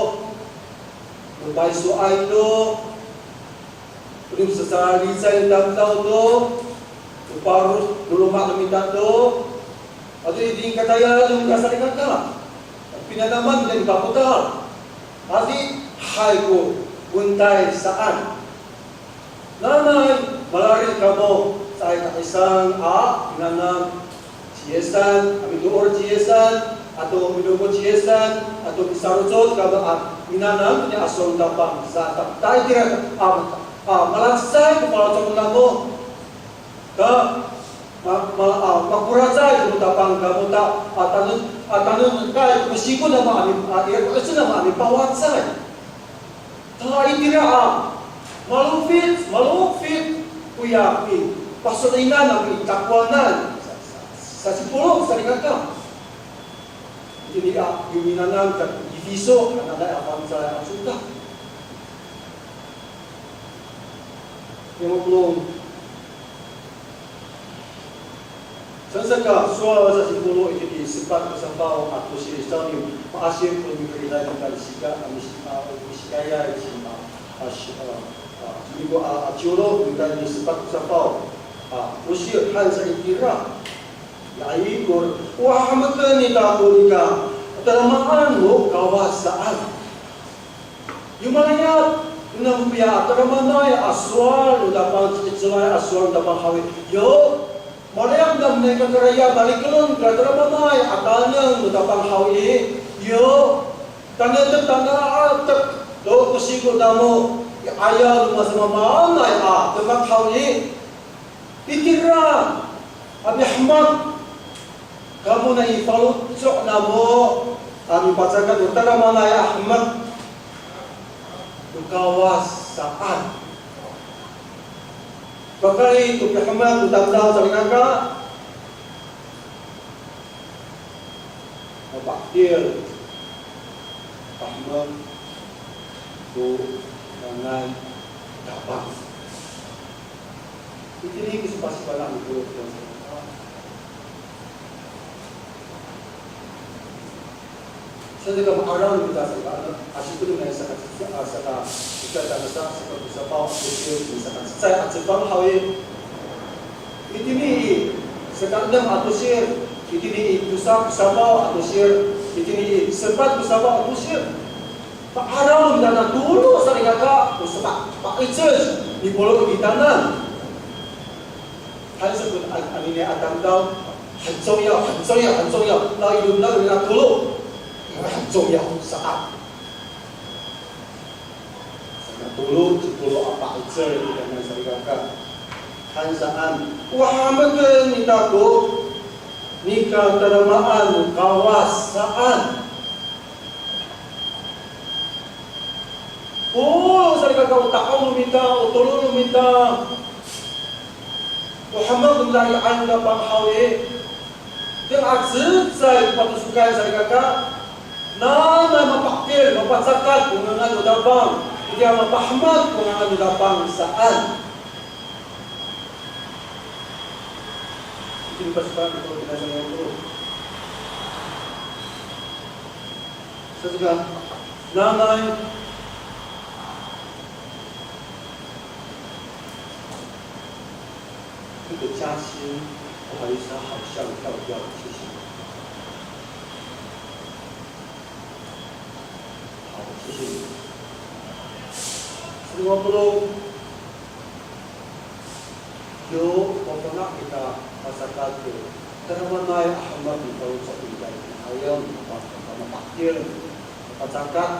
o paysoay to, o sasalicay tamdaw to, o paro no loma' no mita to, ato itini katayal no mita salikaka. Pinanaman nira i papotal. Adihay ko kontay saan. Nanay, mararid kamo, caay kahisang a minanam ci Yisan, a mitoor ci Yisan, ato milongoc ci Yisan, ato misarocod kamo a minanam toniya a sowal no Tapang, sa ta, ta itira, a, a, malacecay ko faloco' namo. Ta, ma, ma, a, makoracay ko no Tapang kamo ta, a, taneng, a, taneng, ta, ko singko namo a mi, a, ira ko 'icel namo a mipawacay. Ta itira a, malofit, malofit, koya i, paso'elinan a mitakowanan. Sa, sa, sasipolong salikaka. Itini a, yo minanam to Efiso, hananay a fangcalay a codad. Yo polong. Saan saka, sowal sa sipolo' itini sepat ko safaw a tosil sawni, ma'asip ko mikerid a mita sika, a mis-, a, misikayay sima, a, si, a, a, siko a, a, ciwlo, mita sepat ko safaw. A, tosil han sa itira. Ya ikor, o hahemeken ita ko nika, tadamaan no Kawas saan. Yo malayap, o namo koya tadamaanay a sowal no Tapang, ci'icelay a sowal no Tapang haw i. Yo, malayap namo nai kakarayap, malikelon ko tadamaanay a taneng no Tapang haw i. Yo, tanektek, tanektek to ko singko namo i 'ayaw no masamaamaanay a demak haw i. Itira A mihemek kamo nai faloco' namo a mipacakat to tadamaanay a hemek no Kawas saan. Pakayni to pihemek no tamdaw salikaka, mapa'edil pahemek to ngangan Tapang. Itini ko sipasifana'an no Polo. Saka ma'araw no mita saka, a, sipolong nai saka, a, saka, saka, saka, saka ko safaw a tosir, saka cecay a cefang haw i. Itini i saka enem a tosir, itini i tosa ko safaw a tosir, itini i sepat ko safaw a tosir. Ma'araw no mita na tolo salikaka, ko saka pa'icel ni Polo i kitanan. Hay soko a, anini a tamdaw, 很重要, 很重要, 很重要, 那一路那一路那 tolo, 很重要 saan. Saka tolo, ci Polo a pa'icel i kitanan salikaka. Han saan, o hameken ita ko nika tadamaan no Kawas saan. O salikaka, o ta'ong no mita, o tolo no mita, o hemek no Lalian Tapang haw i, tireng a cecay ko patosokan salikaka, nanay mapa'edil, mapacakat ko ngangan no Tapang, itiya mapahemek ko ngangan no Tapang saan. Itini ko sipasifana'an no Polo. Saka, nanay, 这个加薪不好意思，他好像跳掉了，谢谢。好，谢谢你。Saka no Polo, yo mafana' kita masakat to tadamaanay a hemek no faloco' ita i ayaw no Tapang, mapa'edil, mapacakat,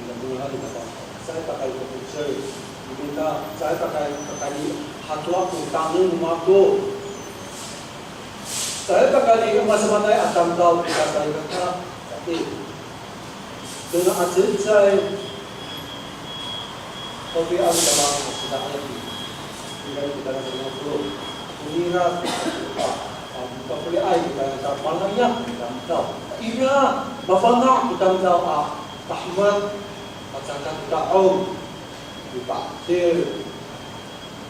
ira ko ngangan no Tapang. Caay pakayni ko 'ocel no mita, caay pakayni, pakayni hato ko taneng no mako. Caay pakayni o masamaanay a tamdaw kita salikaka. Tapi, tireng a cecay, kopi a tamdaw a saka ayat i. Ira kita na saka ko, ira, a, a, mapafeliay kita na malayak kita tamdaw. Ira, mafana' kita tamdaw a pahemek, pacakat, ta'ong, mipa'edil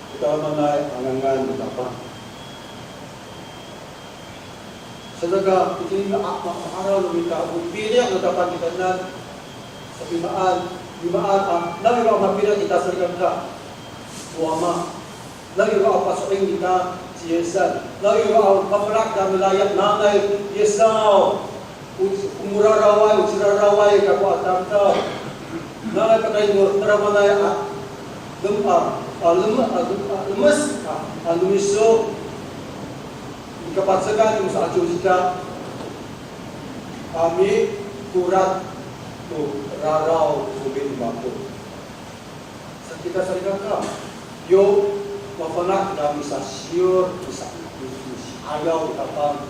ko tadamaanay a ngangan no Tapang. Saka, itini a, ma, ma'araw no mita, o pili' no Tapang kitanan, sapimaan, pimaan, a, nawiro a mapili' kita salikaka. O Ama, nawiro a paso'elin kita ci Yisan, nawiro a mafana' kita milayap nanay Yisaw. O, o mararaway, o ciraraway kako a tamdaw. Nanay pakayni ko tadamaanay a, lem, a, a, lem, a, lem, a, lemes, a, a, lemiso. Nika pacakat ko sa'acoci ita a mikorat to raraw no mita mako. Sa kita salikaka, yo mafana' kita misasiyor, misa, mis, misi'ayaw kita Tapang,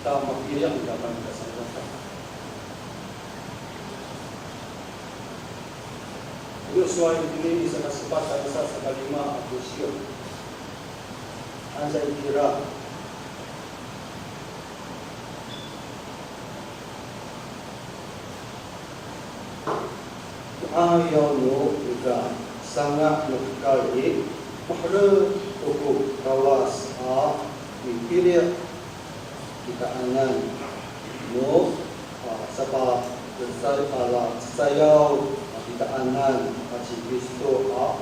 ta mapili' kita Tapang kita salikaka. Yo sowal itini i saka sepat tangasa saka lima a kosiyo. Anca itira. Ayaw no nika sanga' no hekal i, maherek to ko Kawas a mipili' kitaanan no, a, sapa, cecay, ala, cecayaw a kitaanan a ci Kristo a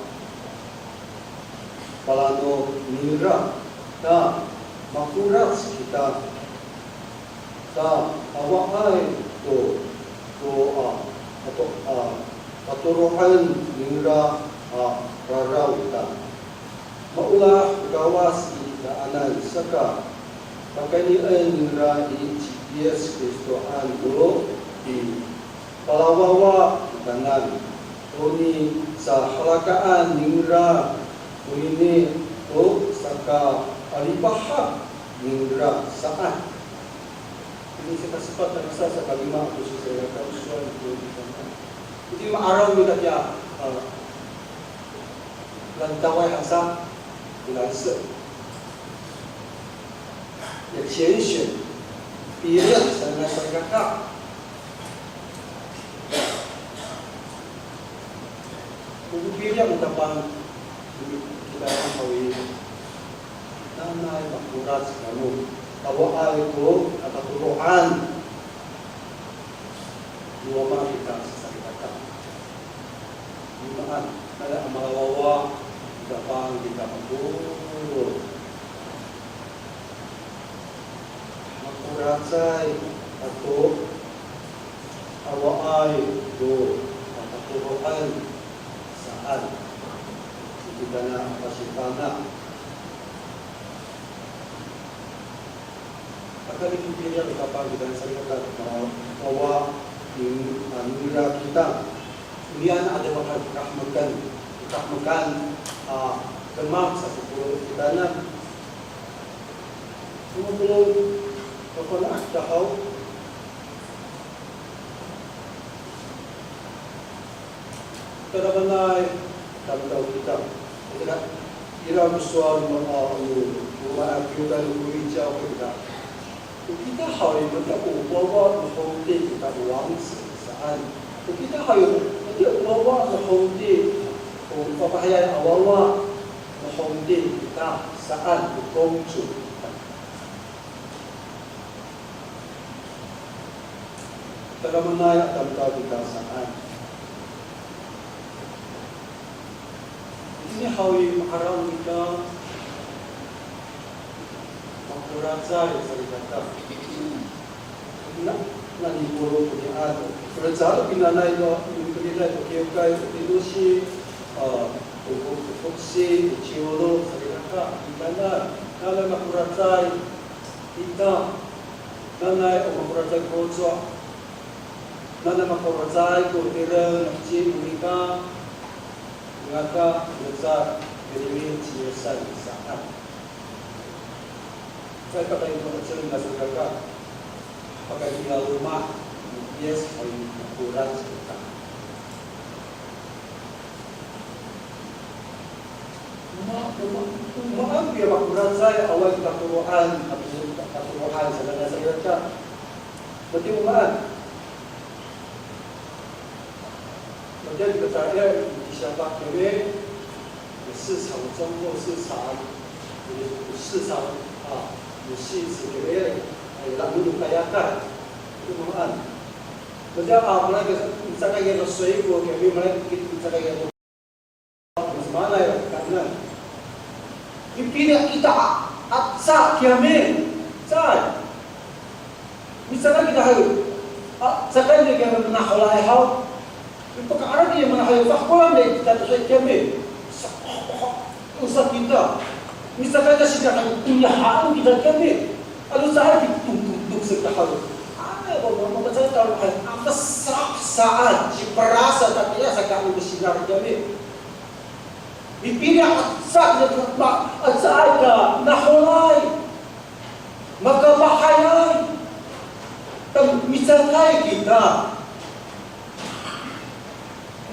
palano nira, ta makorac kita, ta awaay to, to, a, ato, a, patoro'en nira a raraw ita. Maolah ko Kawas i kitaanan, saka pakaynien nira i ci Yis Kristoan to pipalawawa kitanan. Toni sahalakaan ningra konini to saka, Lipahak ningra saan. Ini saka sepat, tangasa saka lima, ato sisay a kaosowal to. Iti ma'araw mita kiya, a, lantaway han sa, 蓝色. Ya 浅显, pilian sa na salikaka. O pilian o Tapang kita haw i, nanay makorac kamo, awaay ko a katoro'an. Loma kita sasalikaka. Maan, nanay a malawawa, kita pang, kita pang, o, makoracay ato awaay to a katoro'an saan. Kita na a pasifana'. Aka ni pipilian o Tapang kita salikaka, ma, wawa, nin, a, ningra kita. Onian a demak han kahemekan, kahemekan, a, demak sa to ko kitanan. Kono polong, kafana'an kita haw. Tadamaanay tamdaw kita. Ira ko sowal no, a, no, no, a, kiwkay no Kowicaw kita. O kita haw i, matiya o wawa no hongti kita, o 王子 saan. O kita haw i, matiya o wawa no hongti, o fafahiyaay a wawa no hongti kita saan, o 公主 kita. Tadamaanay a tamdaw kita saan. Itini haw i, ma'araw kita, makoracay salikaka. Na, nani polo' konian. Koraca pinanay to, pinanay to kiwkay, tinosi, a, ko, ko, ko, kosi, ko ciwlo salikaka, pinanay. Nanay makoracay ita, nanay o makoracay kocowa, nanay makoracay ko tireng, ci, o nika, ngata, ngata, kirimi, ci, sa, saan. Caay pakayni to a ceng a salikaka, pakayni a loma', yes, hay, makorac kita. Oma, oma, o maan ko ya makoracay, awaay ko katoro'an, kato, katoro'an, sa, sa, sa, sa. Matiya o maan. Matiya kita tayra i Kisiapa kami, 市场，中货市场，市场啊，市场 kami, ay, la'eno no kayakay, o maan. Matiya a, malay, micakay to 水果 kami, malay, micakay to Samaanay, kaenen. Mipili' kita a, aca kiyami. Caay. Micakay kita haw. A, cakay kita kiyami, mana holaay haw. Mipaka'araw kita mana holaay, fahekolan kita to sa kiyami. Sa, o, o, o, sa kita. Micakay kita singkatan, o niya haen kita kiyami. Ano caay, tingtong, tingtong sa kita haw. Ay, o, o, o, caay, taw, ay, a, masa, saan, ciperasa, tatiya, saka, ano, sinar kiyami. Mipili' aca, ma, aca ka, naholaay, makapahayay, ta micakay kita.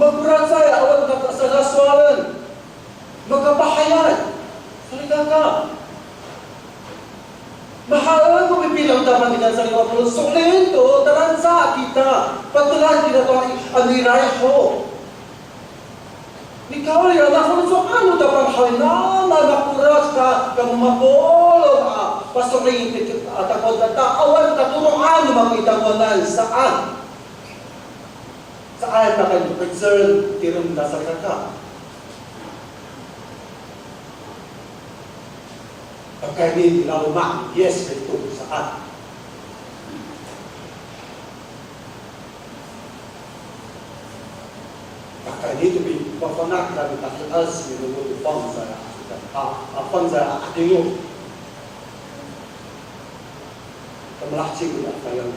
Makoracay, awa ka, sa, sasowalen, makapahayay. Salikaka. Mahaen ko pipili' o Tapang kita sa liwa polo', so'elin to, taransa kita, patelan kita to, a, iraay ho. Nikawrira, nafaloco'an no Tapang haw i, nana makorac ka, kamo mapolong a paso'elin, a, takod ta, awaay ko katoro'an no mako i tamowanan saan. Caay pakayni to 'icel tireng ta salikaka. Pakayni i laloma' ni Yis Kristo saan. Pakayni to pi, pafana' kita, kita, kita, sini'ono to fangcalay a, a, fangcalay a 'adingo. Kamalaheci ko nika fayang,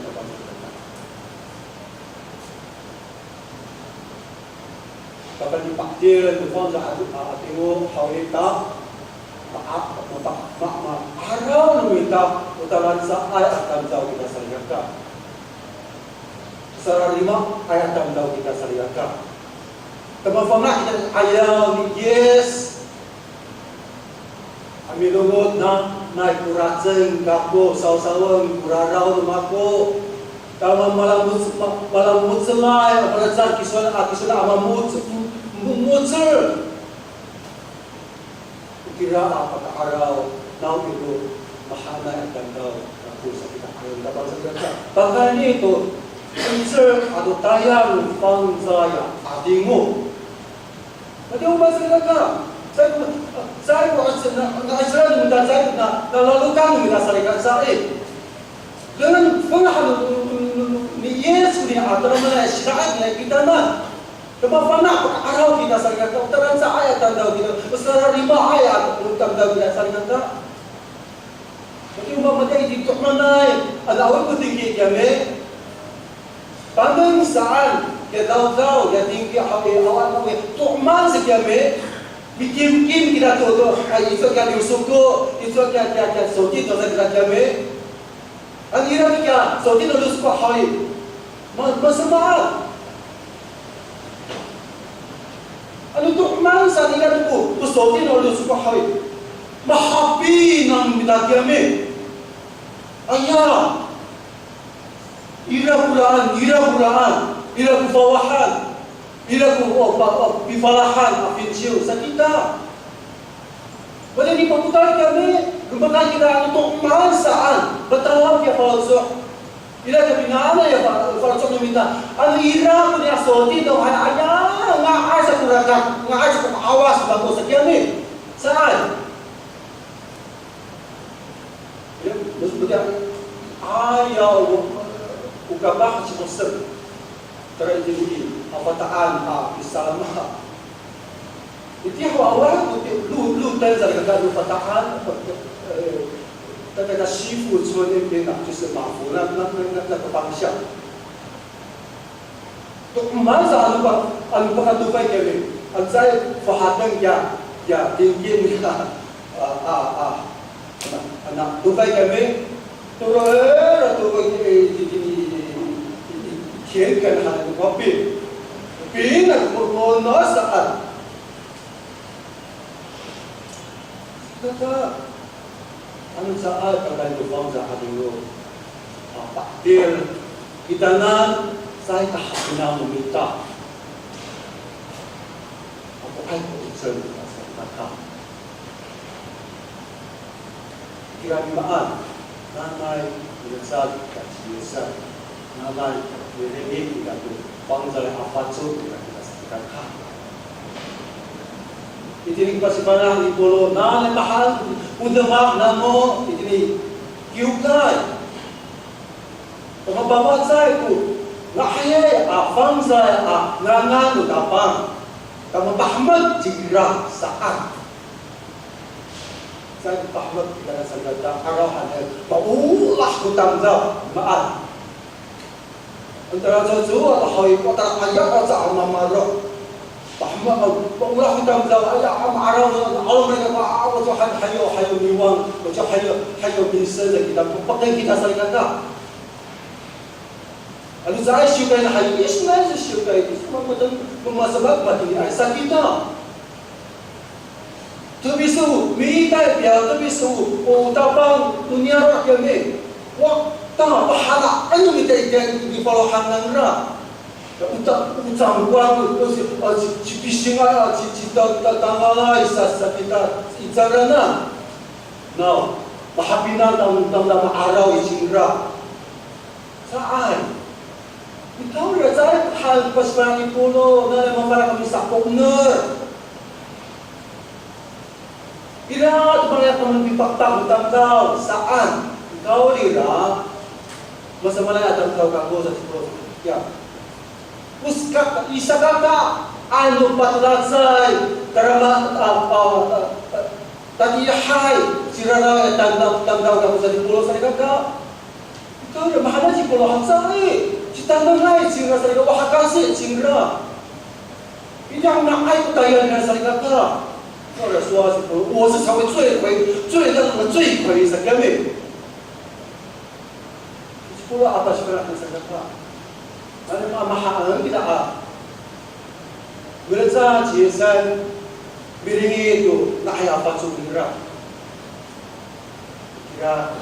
kapanipatil to fangcalay a, a, 'adingo haw ita. Ma'a, mapa, ma, ma'araw no mita o talanca'ay a tamdaw kita salikaka. Sararimaay a tamdaw kita salikaka. Ta mafana' kita i 'ayaw ni Yis. A milongoc na, nanay ko raceng kako, sawsawen ko raraw no mako. Ta ma, malamoc, ma, malamocelay, a malecad kiso, a kiso a mamoc, mo, mocel. O kira a paka'araw, nawiro mahaenay a tamdaw kako sa kita 'ayaw, ta bang sa kita. Pakayni to, 'icel ato tayal no Fangcalay a 'adingo. Matiya o maan salikaka. Caay ko, caay ko, na, na, na, na, na, na, na, lalokang no mita salikaka i. Dengan feng han no, no, no, no, ni Yis koni a tadamaanay a sida'it niyam kitanan. Ta mafana' paka'araw kita salikaka, o talanca'ay a tamdaw kita, o sararimaay a tamdaw kita salikaka. Matiya o maan, matiya itini to'emanay, ano awa ko tingki kiyami. Paneng saan, kiya dawdaw, kiya tingki haw i, awa haw i, to'eman sa kiyami. Mikimkim kita to, to, a, icowa kiya niwsoko, icowa kiya, kiya, kiya soti to sa kita kiyami. Ano ira kiya soti no niwsoko haw i, ma, masamaan. Ano to'eman saan ira to ko, ko soti no niwsoko haw i, mahapinang mita kiyami. Aya, ira ko raan, ira ko raan, ira ko fawahan, ira ko, o, pa, o, pifalahan a finciw sa kita. Wata nipapotal kami, romakat kita ano to'eman saan, matawal kiya faloco'. Ira kami ngangan ya fa, faloco' no mita. Ano ira ko niya soti to, hay, aya, nga'ay sa ko rakat, nga'ay sa ko 'awas, bako sa kiyami. Saan. Ya, maksudnya, aya, o, o kapah si Moses. Tara itini i, a Fata'an, a, i Salama. Itiya ho awa, iti, lo, lo, 但是那个 lo Fata'an, 呃，大概在西部村那边啊，就是马福那，那，那，那，那个方向。 To'eman sa ano pa, ano pakatofay kami. Ano caay fohaten kiya, kiya, tingki niya, a, a, a, ana, ana, tofay kami. Toro, e, tofay, e, i, i, i, i, i, kiyan kan han ko pin. Pin, ano ko, ko, no, saan. Kaka, ano caay pakayni to Fangcalay a 'adingo a pa'edil kitanan, caay ka hapinang no mita. Akoay ko 'icel kita salikaka. Kirami maan, nanay milecad kita ci Yisan. Nanay, miringit kita to Fangcalay a faco kita salikaka. Itini pasifana' ni Polo, nanay mahaen ko demak namo itini kiwkay. Ta mapamacay ko nga'ayay a Fangcalay a ngangan no Tapang. Ta mapahemek cingra saan. Caay ko pahemek kita salikaka, 'araw han i, maolah ko tamdaw, maan. Antara coco ato haw i, o tara aya aca a mamaro'. Pahemek, maolah ko tamdaw, aya a ma'araw, 'alo mereka, a, o cowa han hayo, hayo niwang, o cowa hayo, hayo pinsen sa kita, pakayni kita salikaka. Ano caay siwkay na hayo, isnay sa siwkay, isnay, mamaten, mamasemak matiniay sa kita. To miso, mitay piya to miso, o Tapang to niyaro' kiyami. Wa, ta, pahana'en no mita itiya i falohan nangra. O ta, o cangkowang, o ci, a, ci, cipisingay, a, ci, cita, ta, tangalay, sa, sa kita, i caranan. Naw, mahapinang tam, tamdaw ma'araw i cingra. Saan. Nikawrira, caay han pasifana' ni Polo, nanay mafana' kami sa ko ener. Ira to malaya kami pipakpak no tamdaw, saan. Nikawrira, masamaanay a tamdaw kako sa ci Polo. Ya. O saka, i sakaka, ano patelacay, tarama, a, a, a, tatiihay, ciraraw a tamdaw, tamdaw kako sa ci Polo salikaka. Nikawrira, mahaenay ci Polo haca i, citanengay cingra salikaka, o hakasi cingra. Itiya ho nga'ay ko tayal nira salikaka. 或者说是说，我是成为罪魁，罪人中的罪魁，是根本。Sipolo a pasifana' saka. Ano mamahaen kita a milecad ci Yisan, milingid to nga'ay a pacol nira. Kira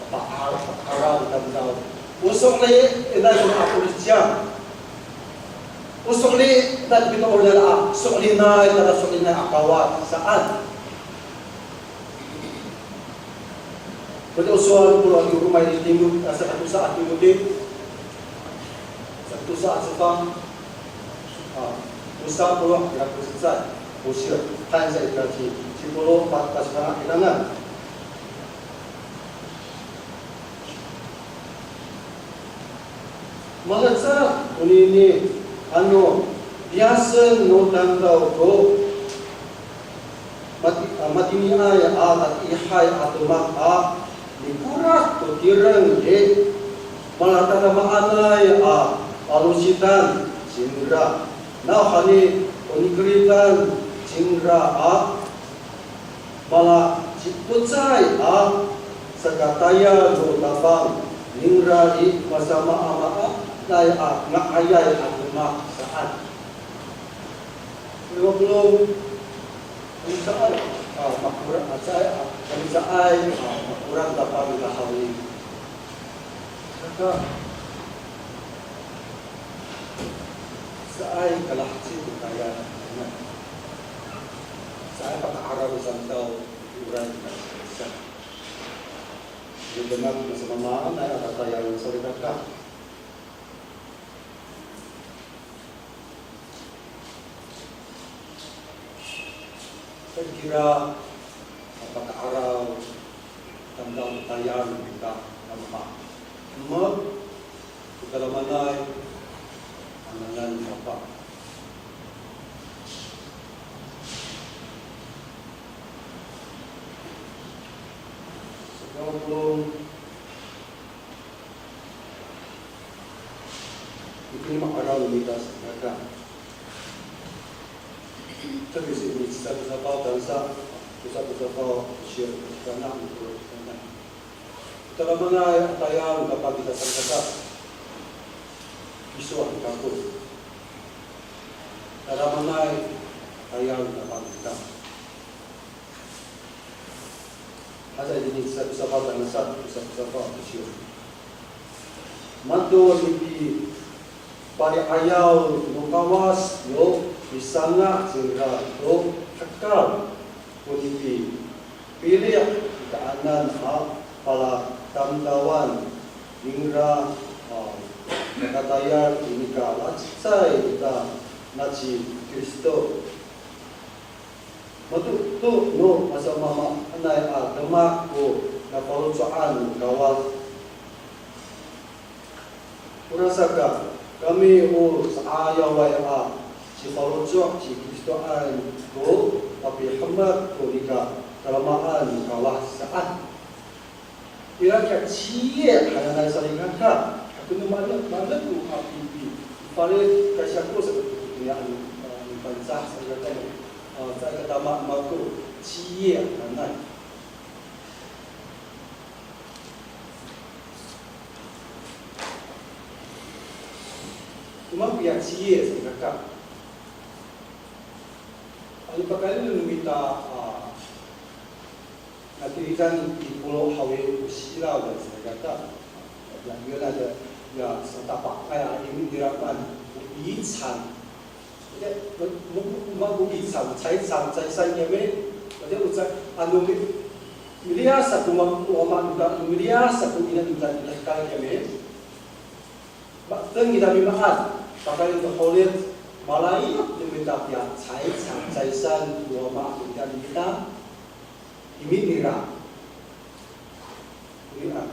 pa'araw, pa'araw tamdaw. O so'elinay ko a Kristiyan. O so'elinay ko pito'eran a, so'elinay, tada so'elinay a Kawas saan. Pwede o sowal ko a i Roma i Timot, a, sakatosa a Timoti. Sakatosa a cefang. A, tosa polo' ira ko cecay. O siyo, han sa ira ci, sipolo pa, pasifana' kitanan. Malecad konini, ano, liyasen no tamdaw ko mati-, a, matiniay a tatiihay a demak a mikorak to tireng i, malatadamaanay a palositan cingra. Nawhani o nikeritan cingra a malacipocay a sakatayal no tapang ningra i, masamaamaanay a nga'ayay a demak saan. Lima puluh, kami caay a makorak, a, caay a, kami caay a makorak tapang i kahaw i. Saka, caay kalaheci to tayal, caay paka'araw no tamdaw i, oran kita sa. Ira demak masamaamaanay a tatayal, salikaka. Saka kira paka'araw tamdaw tayal kita, nama. Emek, o tadamaanay a ngangan ni Papa. Saka o itini ma'araw no mita salikaka. Tebis itini cecay ko safaw, tansa, cecay ko safaw, siyam ko cecay, nika ko cecay. O tadamaanay a tayal no Tapang kita salikaka. Kiso han kako. Tadamaanay a tayal no Tapang kita. Hasa itini cecay ko safaw, tansa, cecay ko safaw, siyam. Mato nipipali'ayaw no Kawas yo misanga' cingra to hekal ko nipipili' i ka'anan a palatamdawan ningra, a, makatayal i nika lacecay ita na ci Kristo. Mato to no masamaamaanay a demak ko nafaloco'an no Kawas. Orasaka, kami o sa'ayaway a cifaloco' ci Kristoan ko papihemek to nika talamaan no Kawas saan. Ira kiya ciye hananay salikaka, ako no male, male ko a pipi, fale kaysa ko sa ko niya ano, a, Pangcah salikaka, a, caay ka tama mako ciye hananay. O maan ko ya ciye salikaka. Ano pakayni no mita, a, Natihidan i Polo haw i, o silaw salikaka. Ya, ya, na, ya, ya, satapakay a imi nira maan, o 遗产. Ya, ma, ma, ma, o 遗产, 财产, 财产 kiyami. Ya, o 财, ano mi, miliyas sa ko ma, o ama nira, miliyas sa ko ina nira, ina kay kiyami. Mateng kita mimaan, pakayni to holit, malayap no mita piya 财产, 财产 ko ama nira, imi nira. Imi a,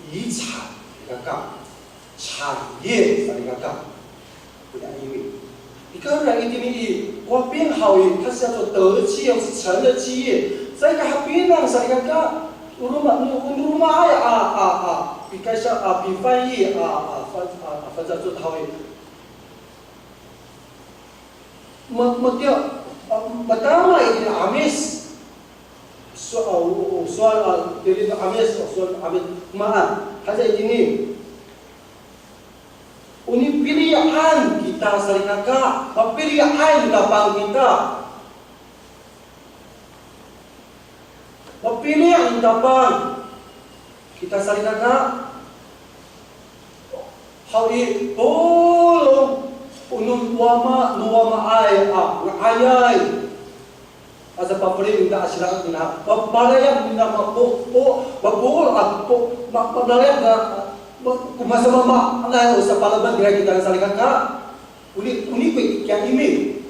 遗产 salikaka, 产业 salikaka. Ira imi. Nika ira itini i, ko pinang haw i, 它是叫做得基业，是成了基业。Caay kahapinang salikaka, o roma, o, o romaay a, a, a, pikaysa, a, pifan i, a, a, fan, a, a, 翻译做 haw i. Ma, matiya, Matama itini 'Amis. So, a, o, o, sowal, a, tilid no 'Amis, o, sowal 'Amis. Maan, haca itini. O nipili'an kita salikaka, mapili'an Tapang kita. Mapili' no Tapang kita salikaka. Haw i, polong, o no wama, no wamaay a nga'ayay. Asa pafelien nira a sila nira, ma-, malayap nira mapo, po, mapo, a, po, ma-, ma-, malayap nira, ma-, ko masamaamaanay o sapalemed nira kita salikaka. O ni, o ni ko kiya imi.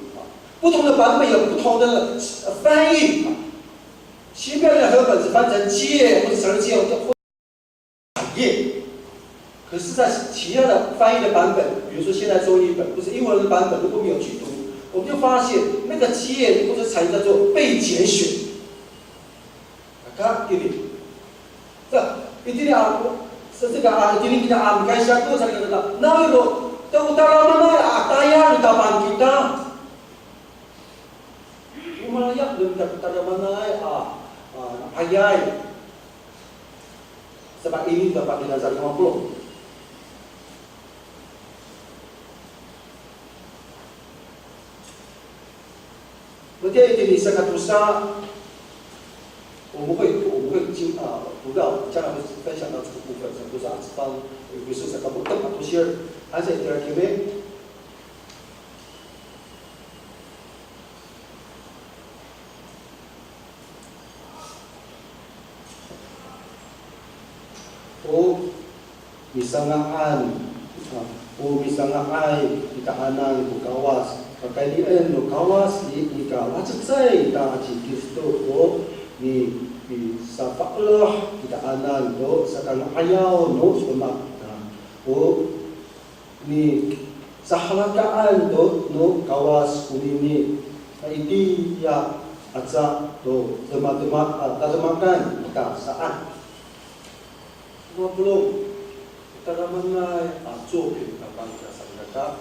不同的版本有不同的翻译。新标准的和合本是翻成七页或者乘七页，或者 产业。可是，在其他的翻译的版本，比如说现代中译本或者英文的版本，如果没有去读，我们就发现那个企业或者产业叫做被拣选。Maka ini, sa, itini ako, sa, saka, a, itini kita, a, mikaysa to sa kita, nawiro, ta o tadamaanay a tayal no Tapang kita. O malayap no tadamaanay a, a, ayay. Sa, pa ini to, pa kita sa lima puluh. Matiya itini saka tosa, 我们会，我们会经，啊，读到，将来会分享到这个部分，saka tosa a cefang, 有时候 saka mo^tep a tosir, a, sa itira kiyami. O misanga'an, a, o misanga'ay kitaanan ko Kawas, pakaynien no Kawas i, nika lacecay ta ci Kristo ko ni, nisafaeloh kitaanan to sakanga'ayaw no demak ta. O nisahalakaan to no Kawas konini, itiya aca to demadema, a, tademakan ita saan. Mapolong, o tadamaanay a copil no Tapang kita salikaka.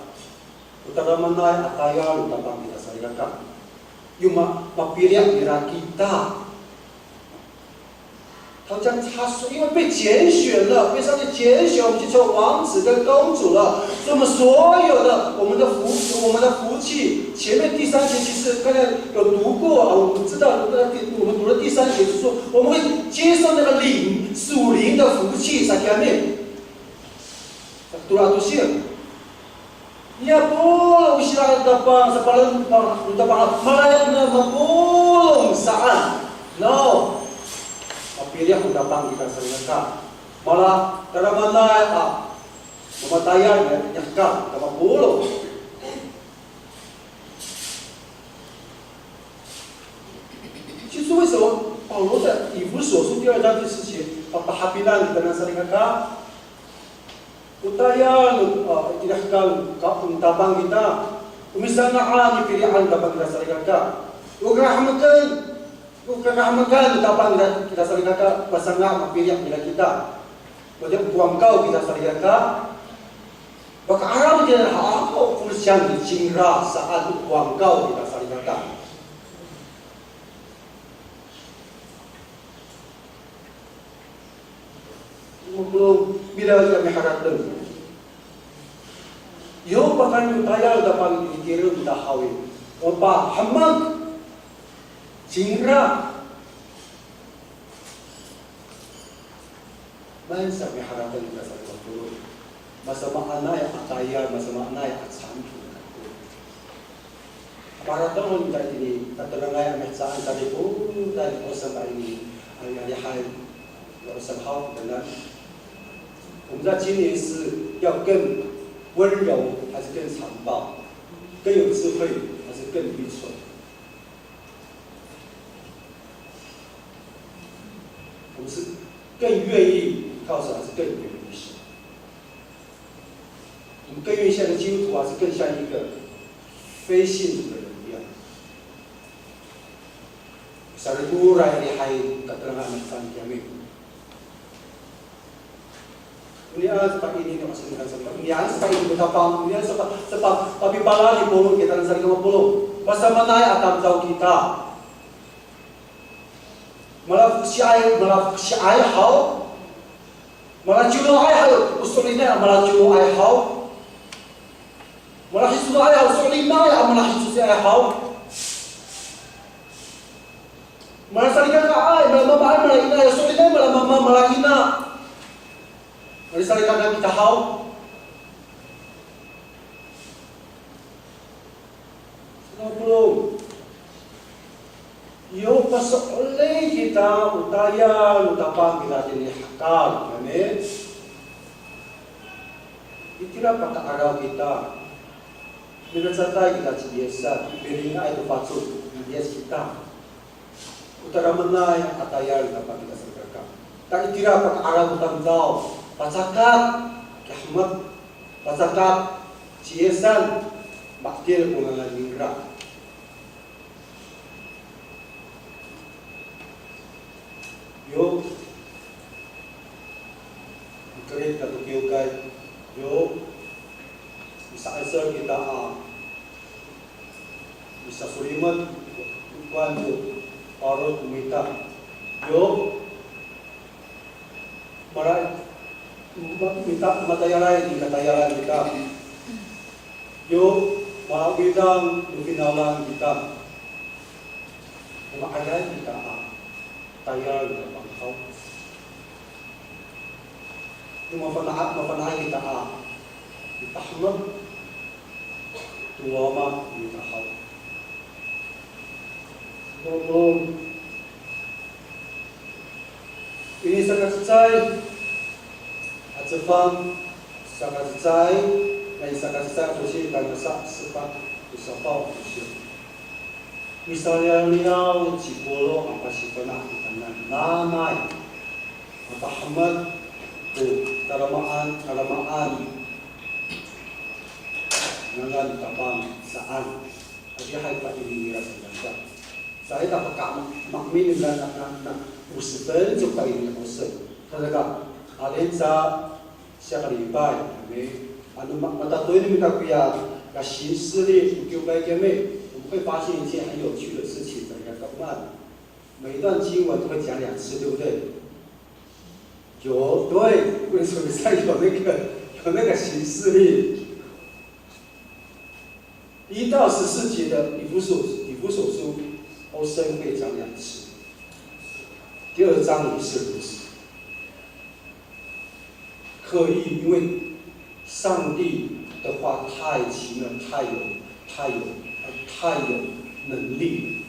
O tadamaanay a tayal no Tapang kita salikaka. Yo ma, mapili' nira kita. 他这样，他说，因为被拣选了，被上帝拣选，我们就成为王子跟公主了。所以我们所有的，我们的福，我们的福气，前面第三节其实刚才有读过啊，我们知道，我们读的第三节是说，我们会接受那个灵，属灵的福气，撒给他们。Tora to siya. Iya polong sila Tapang, sapalal, Tapang, malayap no mapolong saan. No. Mapili' no Tapang kita salikaka. Mala, tadamaanay a mamatayal nira ka mapolong. 就是为什么保罗在以弗所书第二章第四节，pa, pahapinang kita salikaka. O tayal, a, itini hekal, ka, no Tapang kita. O misanga'an, nipili'an no Tapang kita salikaka. O kakahemeken, o kakahemeken no Tapang kita, kita salikaka, pasanga' mapili' nira kita. Matiya o kowangkaw kita salikaka. Paka'araw kita haw ko cingra saan o kowangkaw kita salikaka. Mapolong, mira kami harateng. Yo pakayni o tayal Tapang i, tireng ta haw i. O pahemek. Cingra. Maan sa miharateng kita sa lima polo'. Masamaanay a tayal, masamaanay a cangco kako. Parateng kita itini, taterengay a mihecaan sa lipo, ta lipo sa ini, a, ya lihay, ya sanghaw, 等等。我们在今年是要更温柔，还是更残暴？更有智慧，还是更愚蠢？ 我们是更愿意靠神，还是更远离神？我们更愿意像个基督徒，还是更像一个非信徒的人一样？Sarituray lihay katerangan sa kiyami. Onian sepat ini, onian sepat ini, onian sepat ini, sepat, sepat, papipalal i polong kita, onian sepat ini polong. Masamaanay a tamdaw kita. Malafokosiay, malafokosiay haw. Malacoloay haw, o so'elinay a malacoloay haw. Malahisoay haw, o so'elinay a malahisoay haw. Malasalikakaay, malamamaay, malaina, o so'elinay, malamama, malaina. Malasalikaka kita haw. Saka polong. Yo paso'elin kita o tayal no Tapang kita tini hekal, amin. Itira paka'araw kita. Minacatay kita ci Yisan, pilingaay to pacod ni Yis kita. O tadamaanay a tayal no Tapang kita salikaka. Ta itira paka'araw no tamdaw, pacakat, kihemek, pacakat, ci Yisan, ma'edil ko ngangan ningra. Yo, mikerid kita to kiwkay, yo, misa'icel kita a misasolimet, kuwan to, parod no mita. Yo, mala, ma, mita, matayalay, mikatayalay kita. Yo, malawidang no finawlan kita. Manga'ayay kita a tayal no Tapang haw. Yo mafana', mafana'ay kita a mipahemek to Wama no mita haw. Polong. Ini sakacecay a cefang, sakacecay, nai sakacecay a tosil tangasa sepat ko safaw a tosil. Misaliyaliyaw ci Polo a pasifana' kitanan, nanay mapahemek ko talamaan, talamaan ngangan Tapang saan. Adihay pa'ini nira sa. Sa ita paka ma, maemin nira na, na, na, 五十分 to pa'ini nira. Sa saka, alin sa Saka lipay, kami, ano ma, matatoy no mita koya, ka 行事历, o kiwkay kami, 我们会发现一件很有趣的事情，在那个档案，每一段经文都会讲两次，对不对？有，对，为什么在有那个，有那个 行事历？ 一到十四节的以弗所，以弗所书，欧森会讲两次。第二章也是如此。刻意，因为上帝的话太奇妙，太有，太有，太有能力了。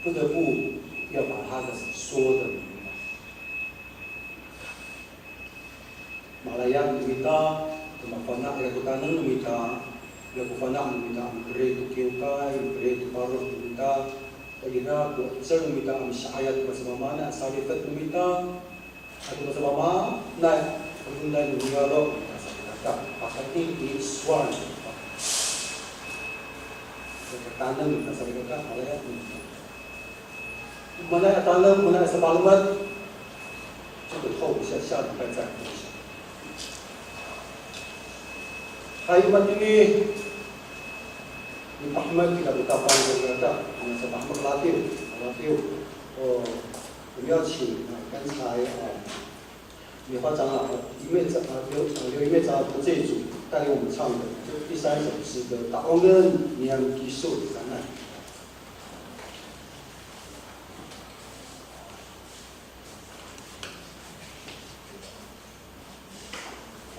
不得不要把他的说的明白。Malaya no mita, to mafana' ira ko taneng no mita, ira ko fana' no mita, mikerid to kiwkay, mikerid to parod no mita, ira ko 'icel no mita, misi'ayat ko masamaamaanay a salifet no mita, Ato masamaamaanay, o tonday no niyaro', nika salikaka, pakayni i sowal. Nika taneng, nika salikaka, malaya. O maanay a taneng, o maanay a sapalemed, 这个后一下，下礼拜再分享。Hay, o matini, mipahemek kita to Tapang, kita, nika sapahemek latiw, latiw. O, 我们要请，啊，刚才，啊，米花长老，一妹长，啊，刘，啊，刘一妹长老这一组带领我们唱的，就第三首诗歌，Ta'ongen niyam kiso sanay.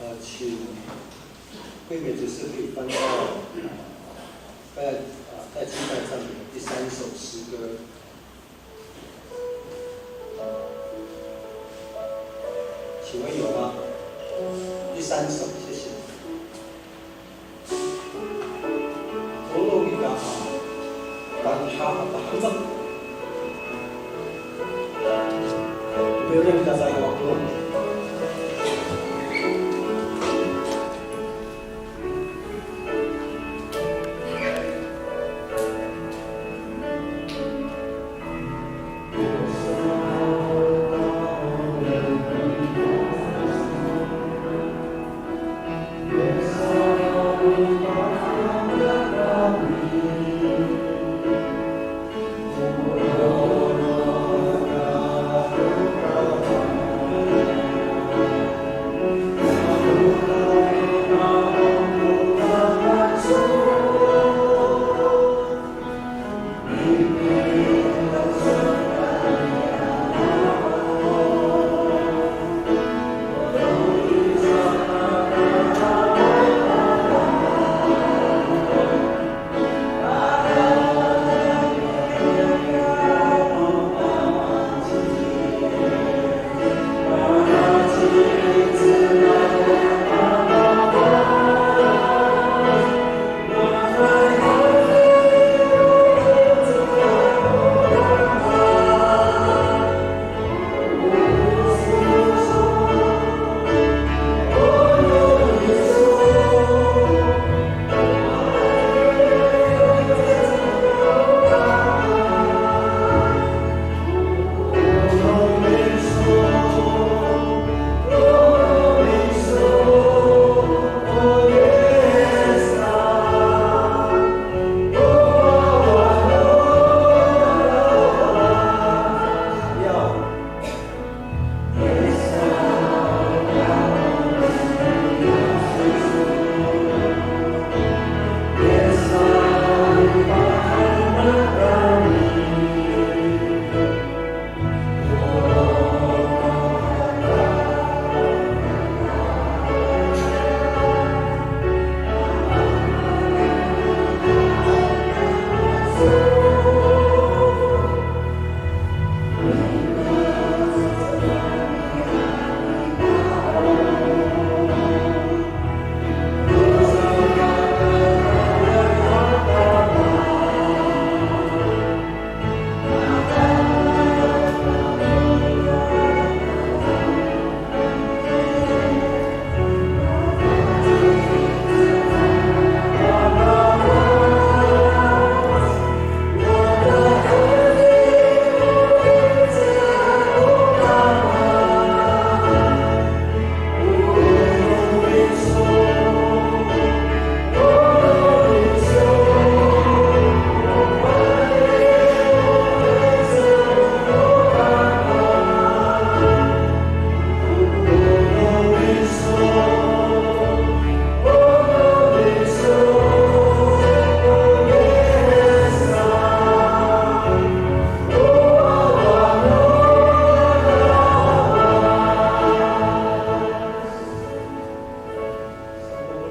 呃，请惠美执事可以翻到，呃，在，呃，在敬拜赞美的第三首诗歌。请问有吗？第三首，谢谢。 Tolong kita, a, tanha a pahemek. Piring kita sa i waktu.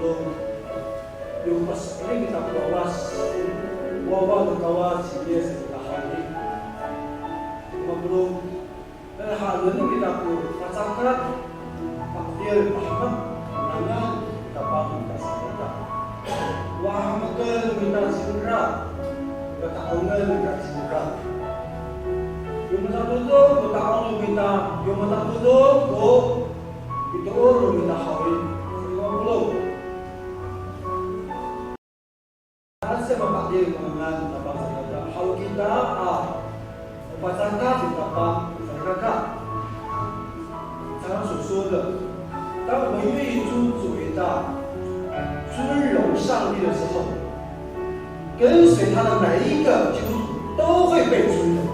Yo paso'elin kita ko Kawas, wawa no Kawas ci Yis kita haw i. Mapolong, haenen kita ko pacakat, pa'edil, pahemek, nangan, tapang kita salikaka. Wahemeken no mita cingra, kata'ongen no mita cingra. Yo matatodong ko ta'ong no mita, yo matatodong ko pitoor no mita haw i. Saka mapolong. 那什么把这个我们把它放在那个好的啊，我把它拿去打包，那个看。常常所说的，当我们愿意尊主为大，尊荣上帝的时候，跟随他的每一个基督徒都会被尊荣。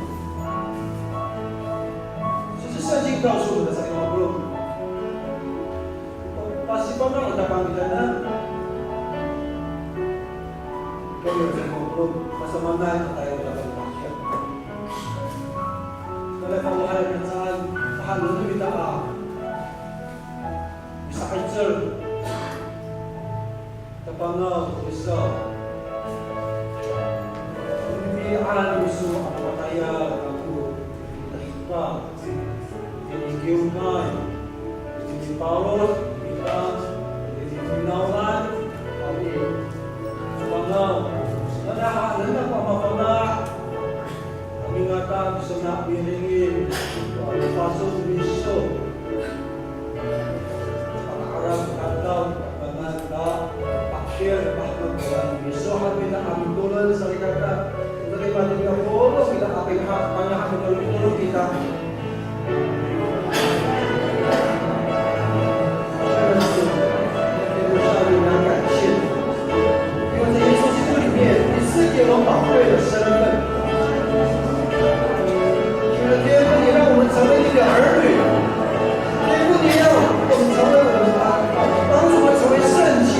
这是圣经告诉我们的，在我们 Pasifana' no Tapang kita na. Kami sa ko, pasamaanay tayo na pagpakya. Kala pa mahal na saan, mahal na kita a. Misa'icel. Tapangaw, misaw. Miti'al miso a patayal kako. Tahipa. Ini kiwkay, ini palot, kita, ini finawlan, kami. Panaw, nanaha, nana pa mapana. Kami ngata, bisa na miringin, paso miso. Pakaarap, kataw, kapangan, ka, pakir, pahmag, kawan miso, kami na, kami tulon, salikaka. Terima kasih, kita. 因为在耶稣基督里面，你赐给我们宝贵的身份。因为天父，你让我们成为你的儿女。天父，你让我们成为我们的，帮助我们成为圣洁。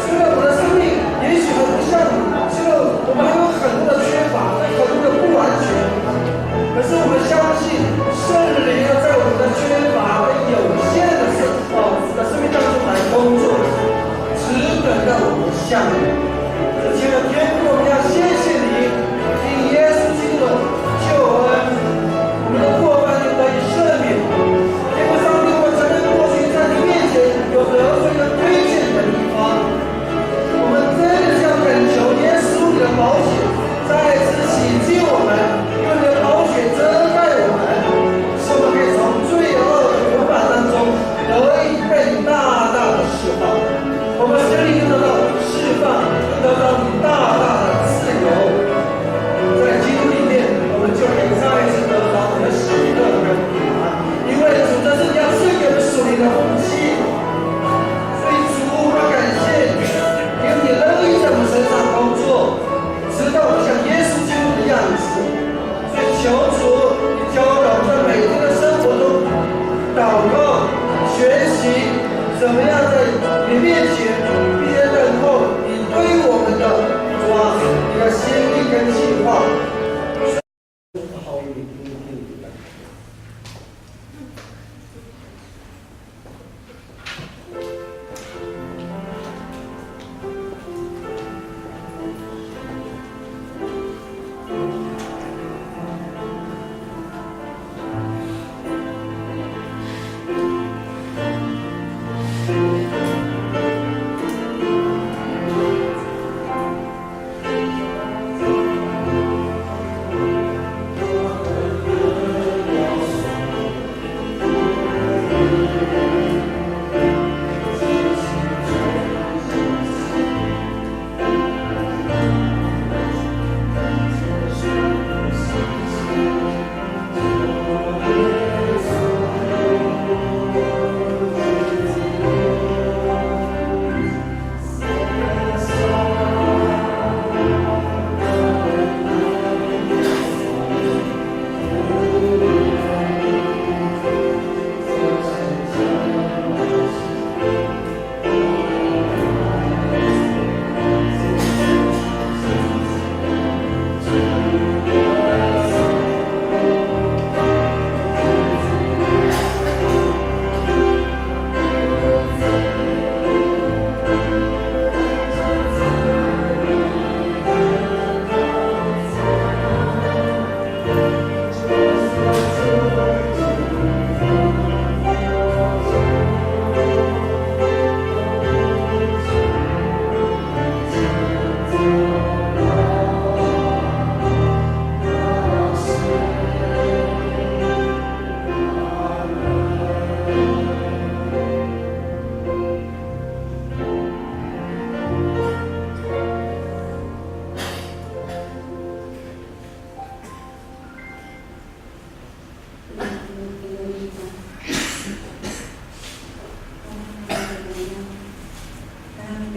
虽然我们的生命也许很不像你，虽然我们还有很多的缺乏，很多的不完全，可是我们相信圣灵要在我们的缺乏跟有限的生，呃，的生命当中来工作，直等到我们像你。这亲爱的天父，我们要谢谢你，因耶稣基督的救恩，我们的过犯就得以赦免。 天父上帝，我们承认过去在你面前有得罪跟亏欠的地方，我们真的是要恳求耶稣你的宝血再次洗净我们，用你的宝血遮盖我们，使我们可以从罪恶的捆绑当中得以被你大大的释放。我们心灵得到释放，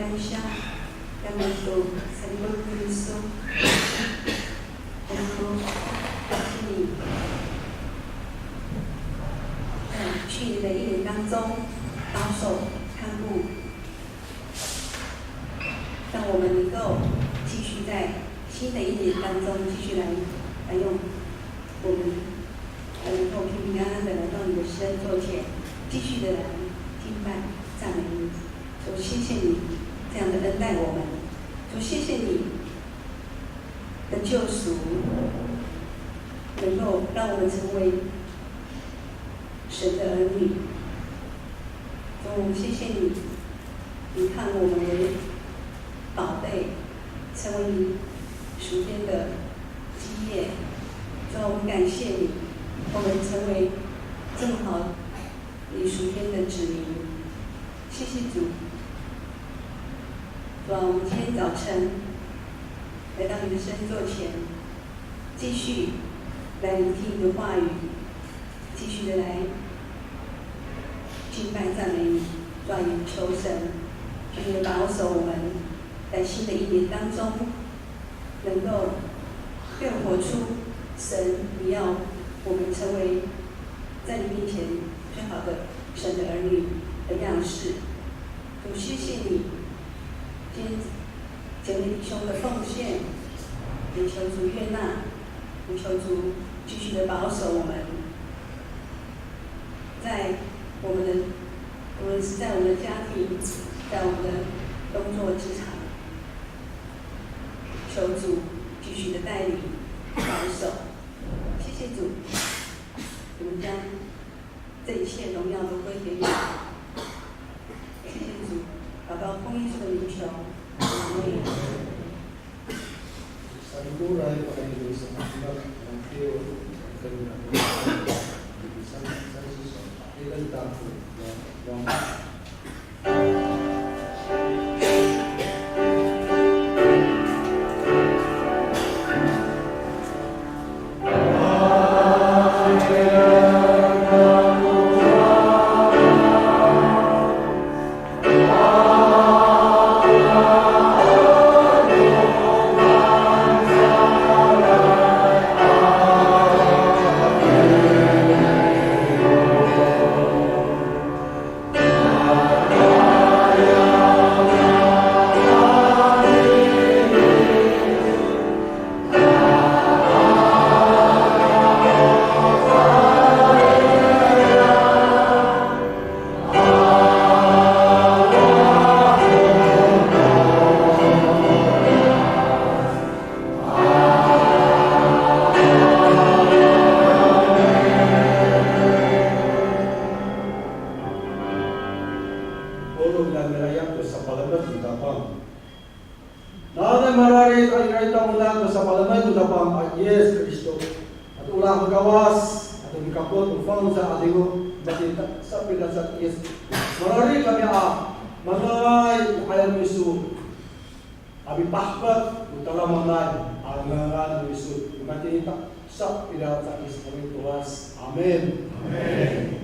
感谢，感恩主，神父耶稣，耶稣，请你在去年的一年当中保守看顾，让我们能够继续在新的一年当中继续来来用我们，能够平平安安的来到你的圣座前，继续的来敬拜赞美你。主，谢谢你这样的恩待我们。主，谢谢你的救赎，能够让我们成为神的儿女。主，谢谢你，你看我们为宝贝，成为你属天的基业。主，我们感谢你，我们成为这么好你属天的子民。谢谢主。主啊，我们今天早晨来到你的圣座前，继续来聆听你的话语，继续的来敬拜赞美你。主啊，也求神，求你保守我们在新的一年当中，能够更活出神你要我们成为在你面前最好的神的儿女的样式。主，谢谢你，今天姐妹弟兄的奉献，也求主悦纳，也求主继续的保守我们，在我们的，无论是在我们的家庭，在我们的工作职场，求主继续的带领保守。谢谢主，我们将这一切荣耀都归给你。谢谢主，祷告奉耶稣的名求，阿门。Polong niyam i layap to sapalemed no Tapang. Nanay mararid a ira i tamowanan to sapalemed no Tapang a Yis Kristo. Ato olah no Kawas, ato mikapot to fangcal a 'Adingo, matini sa pina sa Yis. Mararid kami a, manga'ay i ka'ayaw no miso a mipahepet to tadamaanay a ngangan no miso, matini sa pina sa Yis, amin Kawas. Amin. Amin.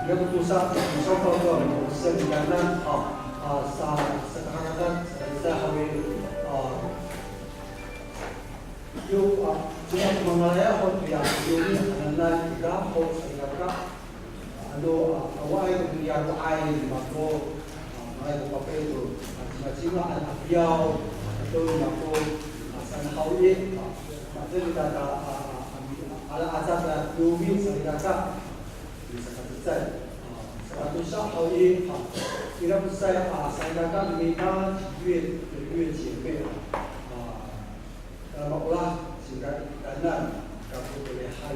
Ira ko tosa, misafaw to a mipokesen i kanan, a, a, sa, sakaharakat, sa, sa haw i, a, Yo, a, cima ko mangalay ho toya Yomi hananay ira ho salikaka. Ano, a, awaay ko niyaro'ay mako, a, manga'ay ko papah to, a, cimacima a, a, piyaw, a, to mako, a, saan haw i, a, mateli tata, a, a, a, ala aca ta Yomi salikaka. Sakacecay, a, sakatosa haw i, a, ira ko sa, a, salikaka no mita, 月, 月姐妹, a, a, Tadamaanay, singkatanan, kako to lihay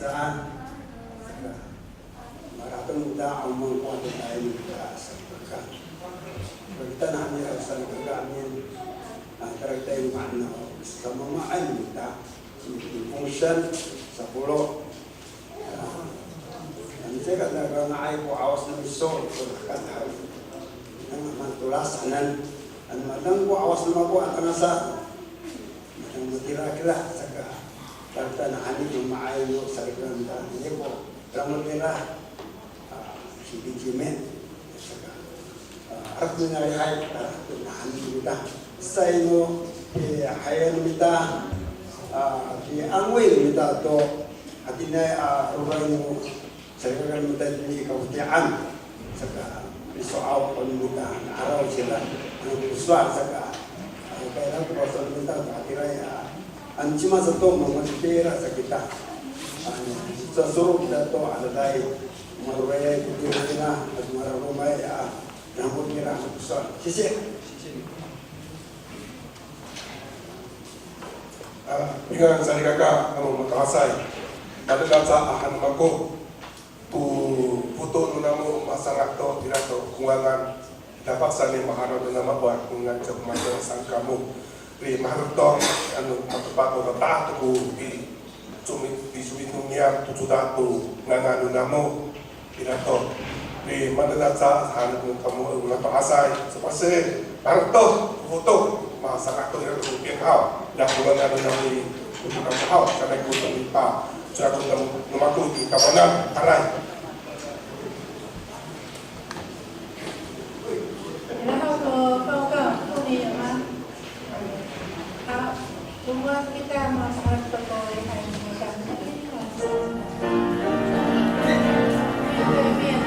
Saan, saka, marateng ita a mangko a tayni kita salikaka. Kita nani a salikaka amin, a, tayra kita i ma'en, a, samamaanen kita. Fungsian, sapolo. Ano caka nga'ay ko awas no miso, ko rakat haw. Nang matolas anan, ano madang ko awas no mako a tangasa. Madang matira kira, saka, tata na ani ko ma'ay no sarikanta, iyo ko, ramo nira, a, sibicime, saka. A, arak no nalihay, a, arak no nahani kita. Say no, e, hayan kita, a, piangoy kita to, hatiniay, a, roray no, sarikakan kita i kafoti'an. Saka, piso'aw ko no kita, araw sira, ano, sowal, saka, a, kailan ko sowal kita, hatiraay, a, ano cima sato, mamatira sa kita. A, sasoro kita to, adaday, marorayay ko tira kira, at mararomay, a, Namo nira ko sowal. Sisi. A, pinangan salikaka, namo mato'asay. Pada daca ahan mako. To foto no namo masanga' to, ira to, ko ngangan. Dapat sa ni maharo'an no namo, a, ko ngangan sa ko maharo'an saan kamo. Ri maherek to, ano, matopa to, matopa to ko i, comi, i comi no niyam to codad to ngangan no namo, ira to. Ri mana daca han no kamo, e, mato'asay, sapasay, maherek to, foto, masanga' to ira to ko pinghaw, na ko ngangan no namo i, ko ngangan haw, sanay ko to i pa, codad to namo, no mako i tapangan, aray. Ira ho ko 报告，后面有吗？好，如果kita masahat to ko lihay no mita. 面对面哈。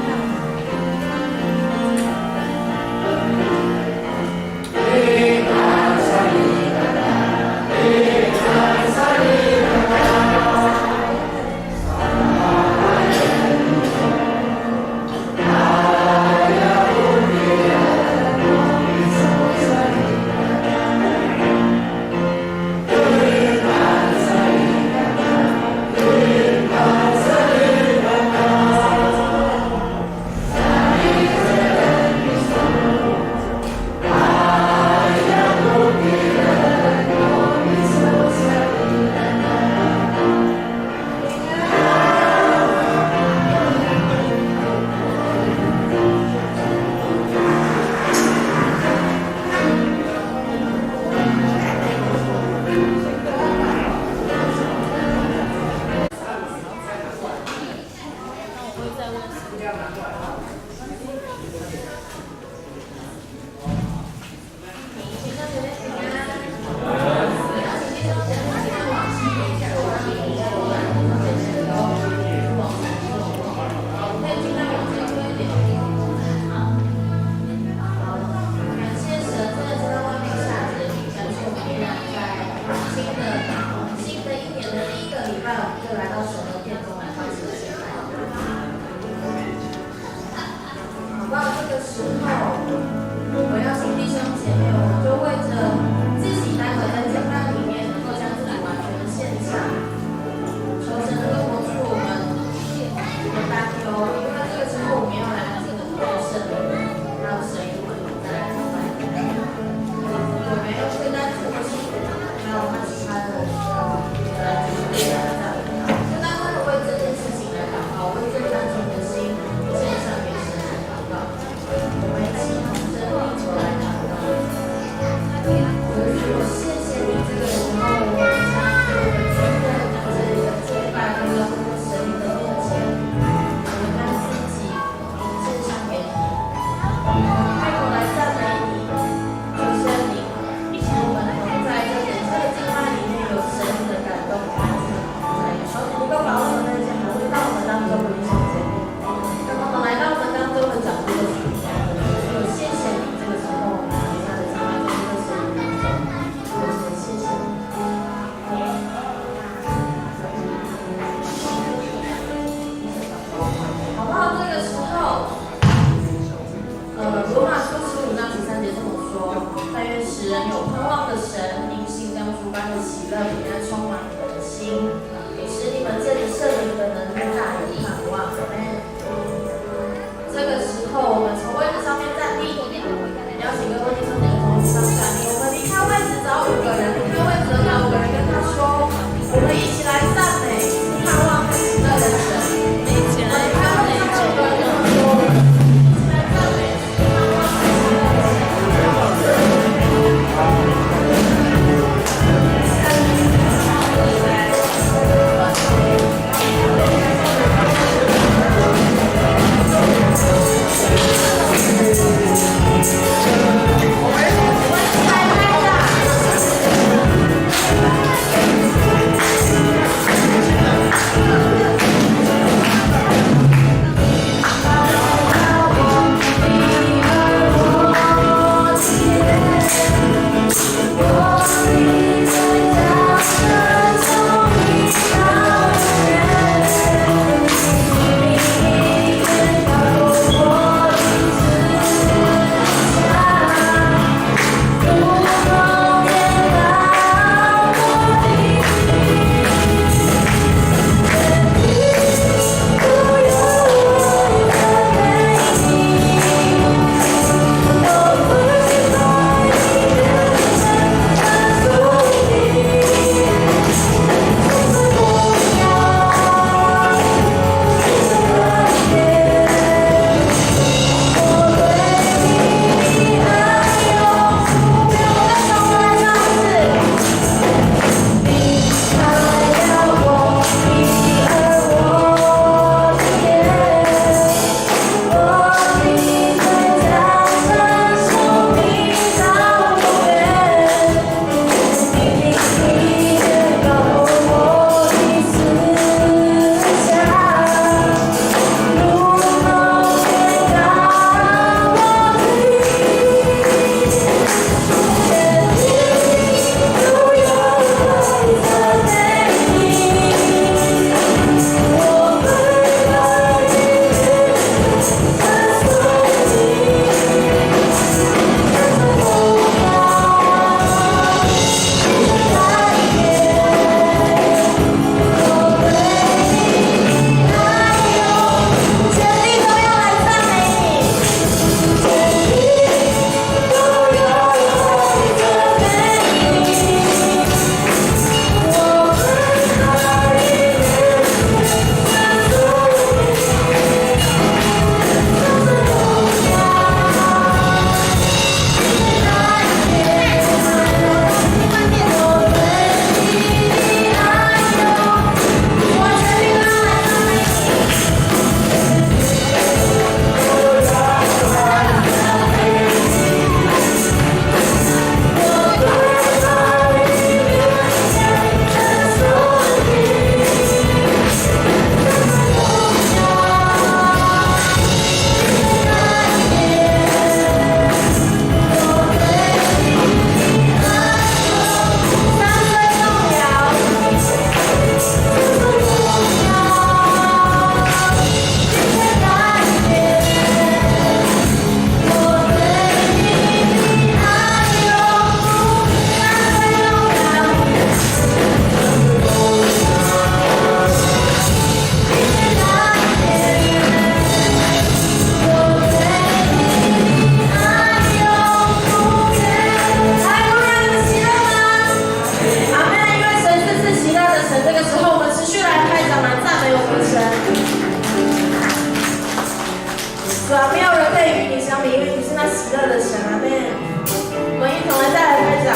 时候，我要请弟兄姐妹，我们就为着自己待会在敬拜里面能够将自己完全的献上，求神能够帮助我们的担忧，因为这个时候我们要来敬拜神，让神与我们同在。我们要对待主的心，还有他其他的，呃，就是对待他的。就单单的为这件事情来祷告，为这单纯的心献上给神来祷告。 我们一起用生命来祷告。没有人可以与你相比，因为你是那喜乐的神。阿们。我们一同来再来拍掌。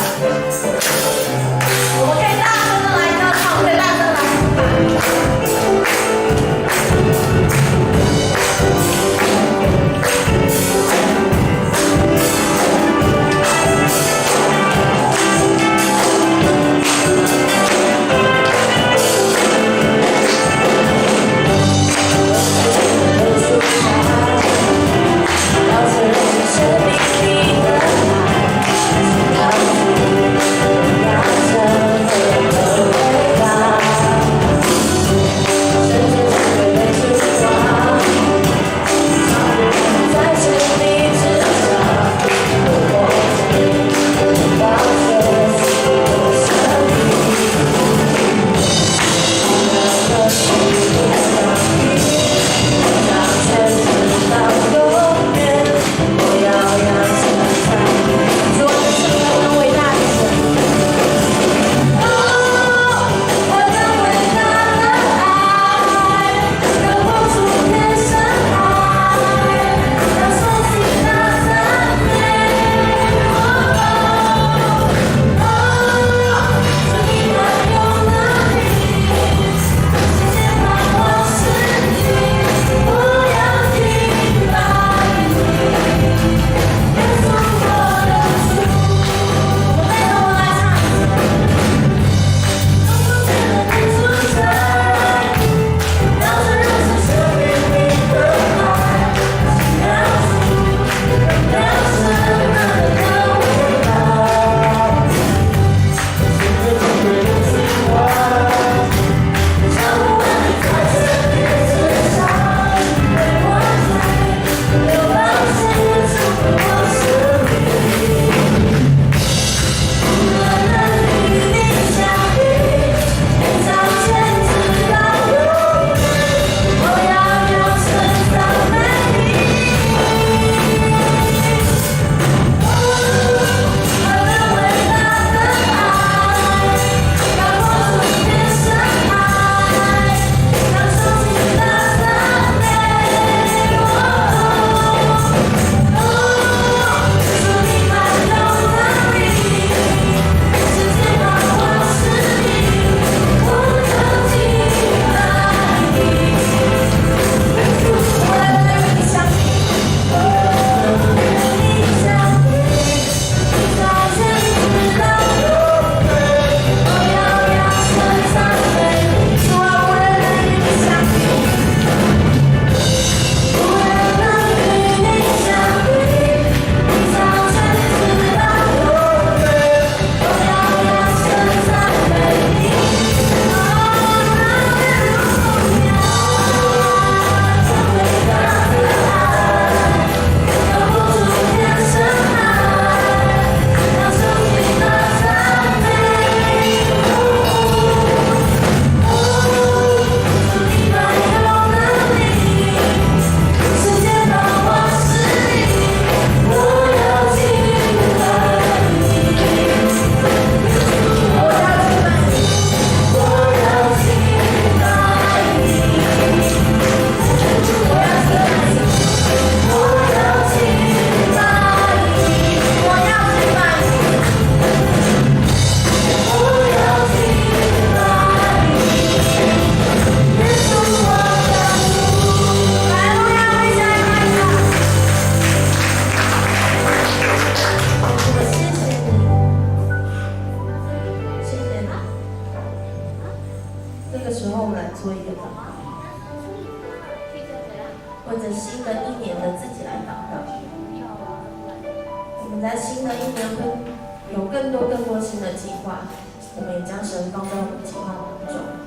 我们可以大声的来歌唱，我们可以大声的来谢谢你。谢谢你。这个时候，我们来做一个祷告，为着新的一年的自己来祷告。我们在新的一年会有更多更多新的计划，我们也将神放在我们计划当中。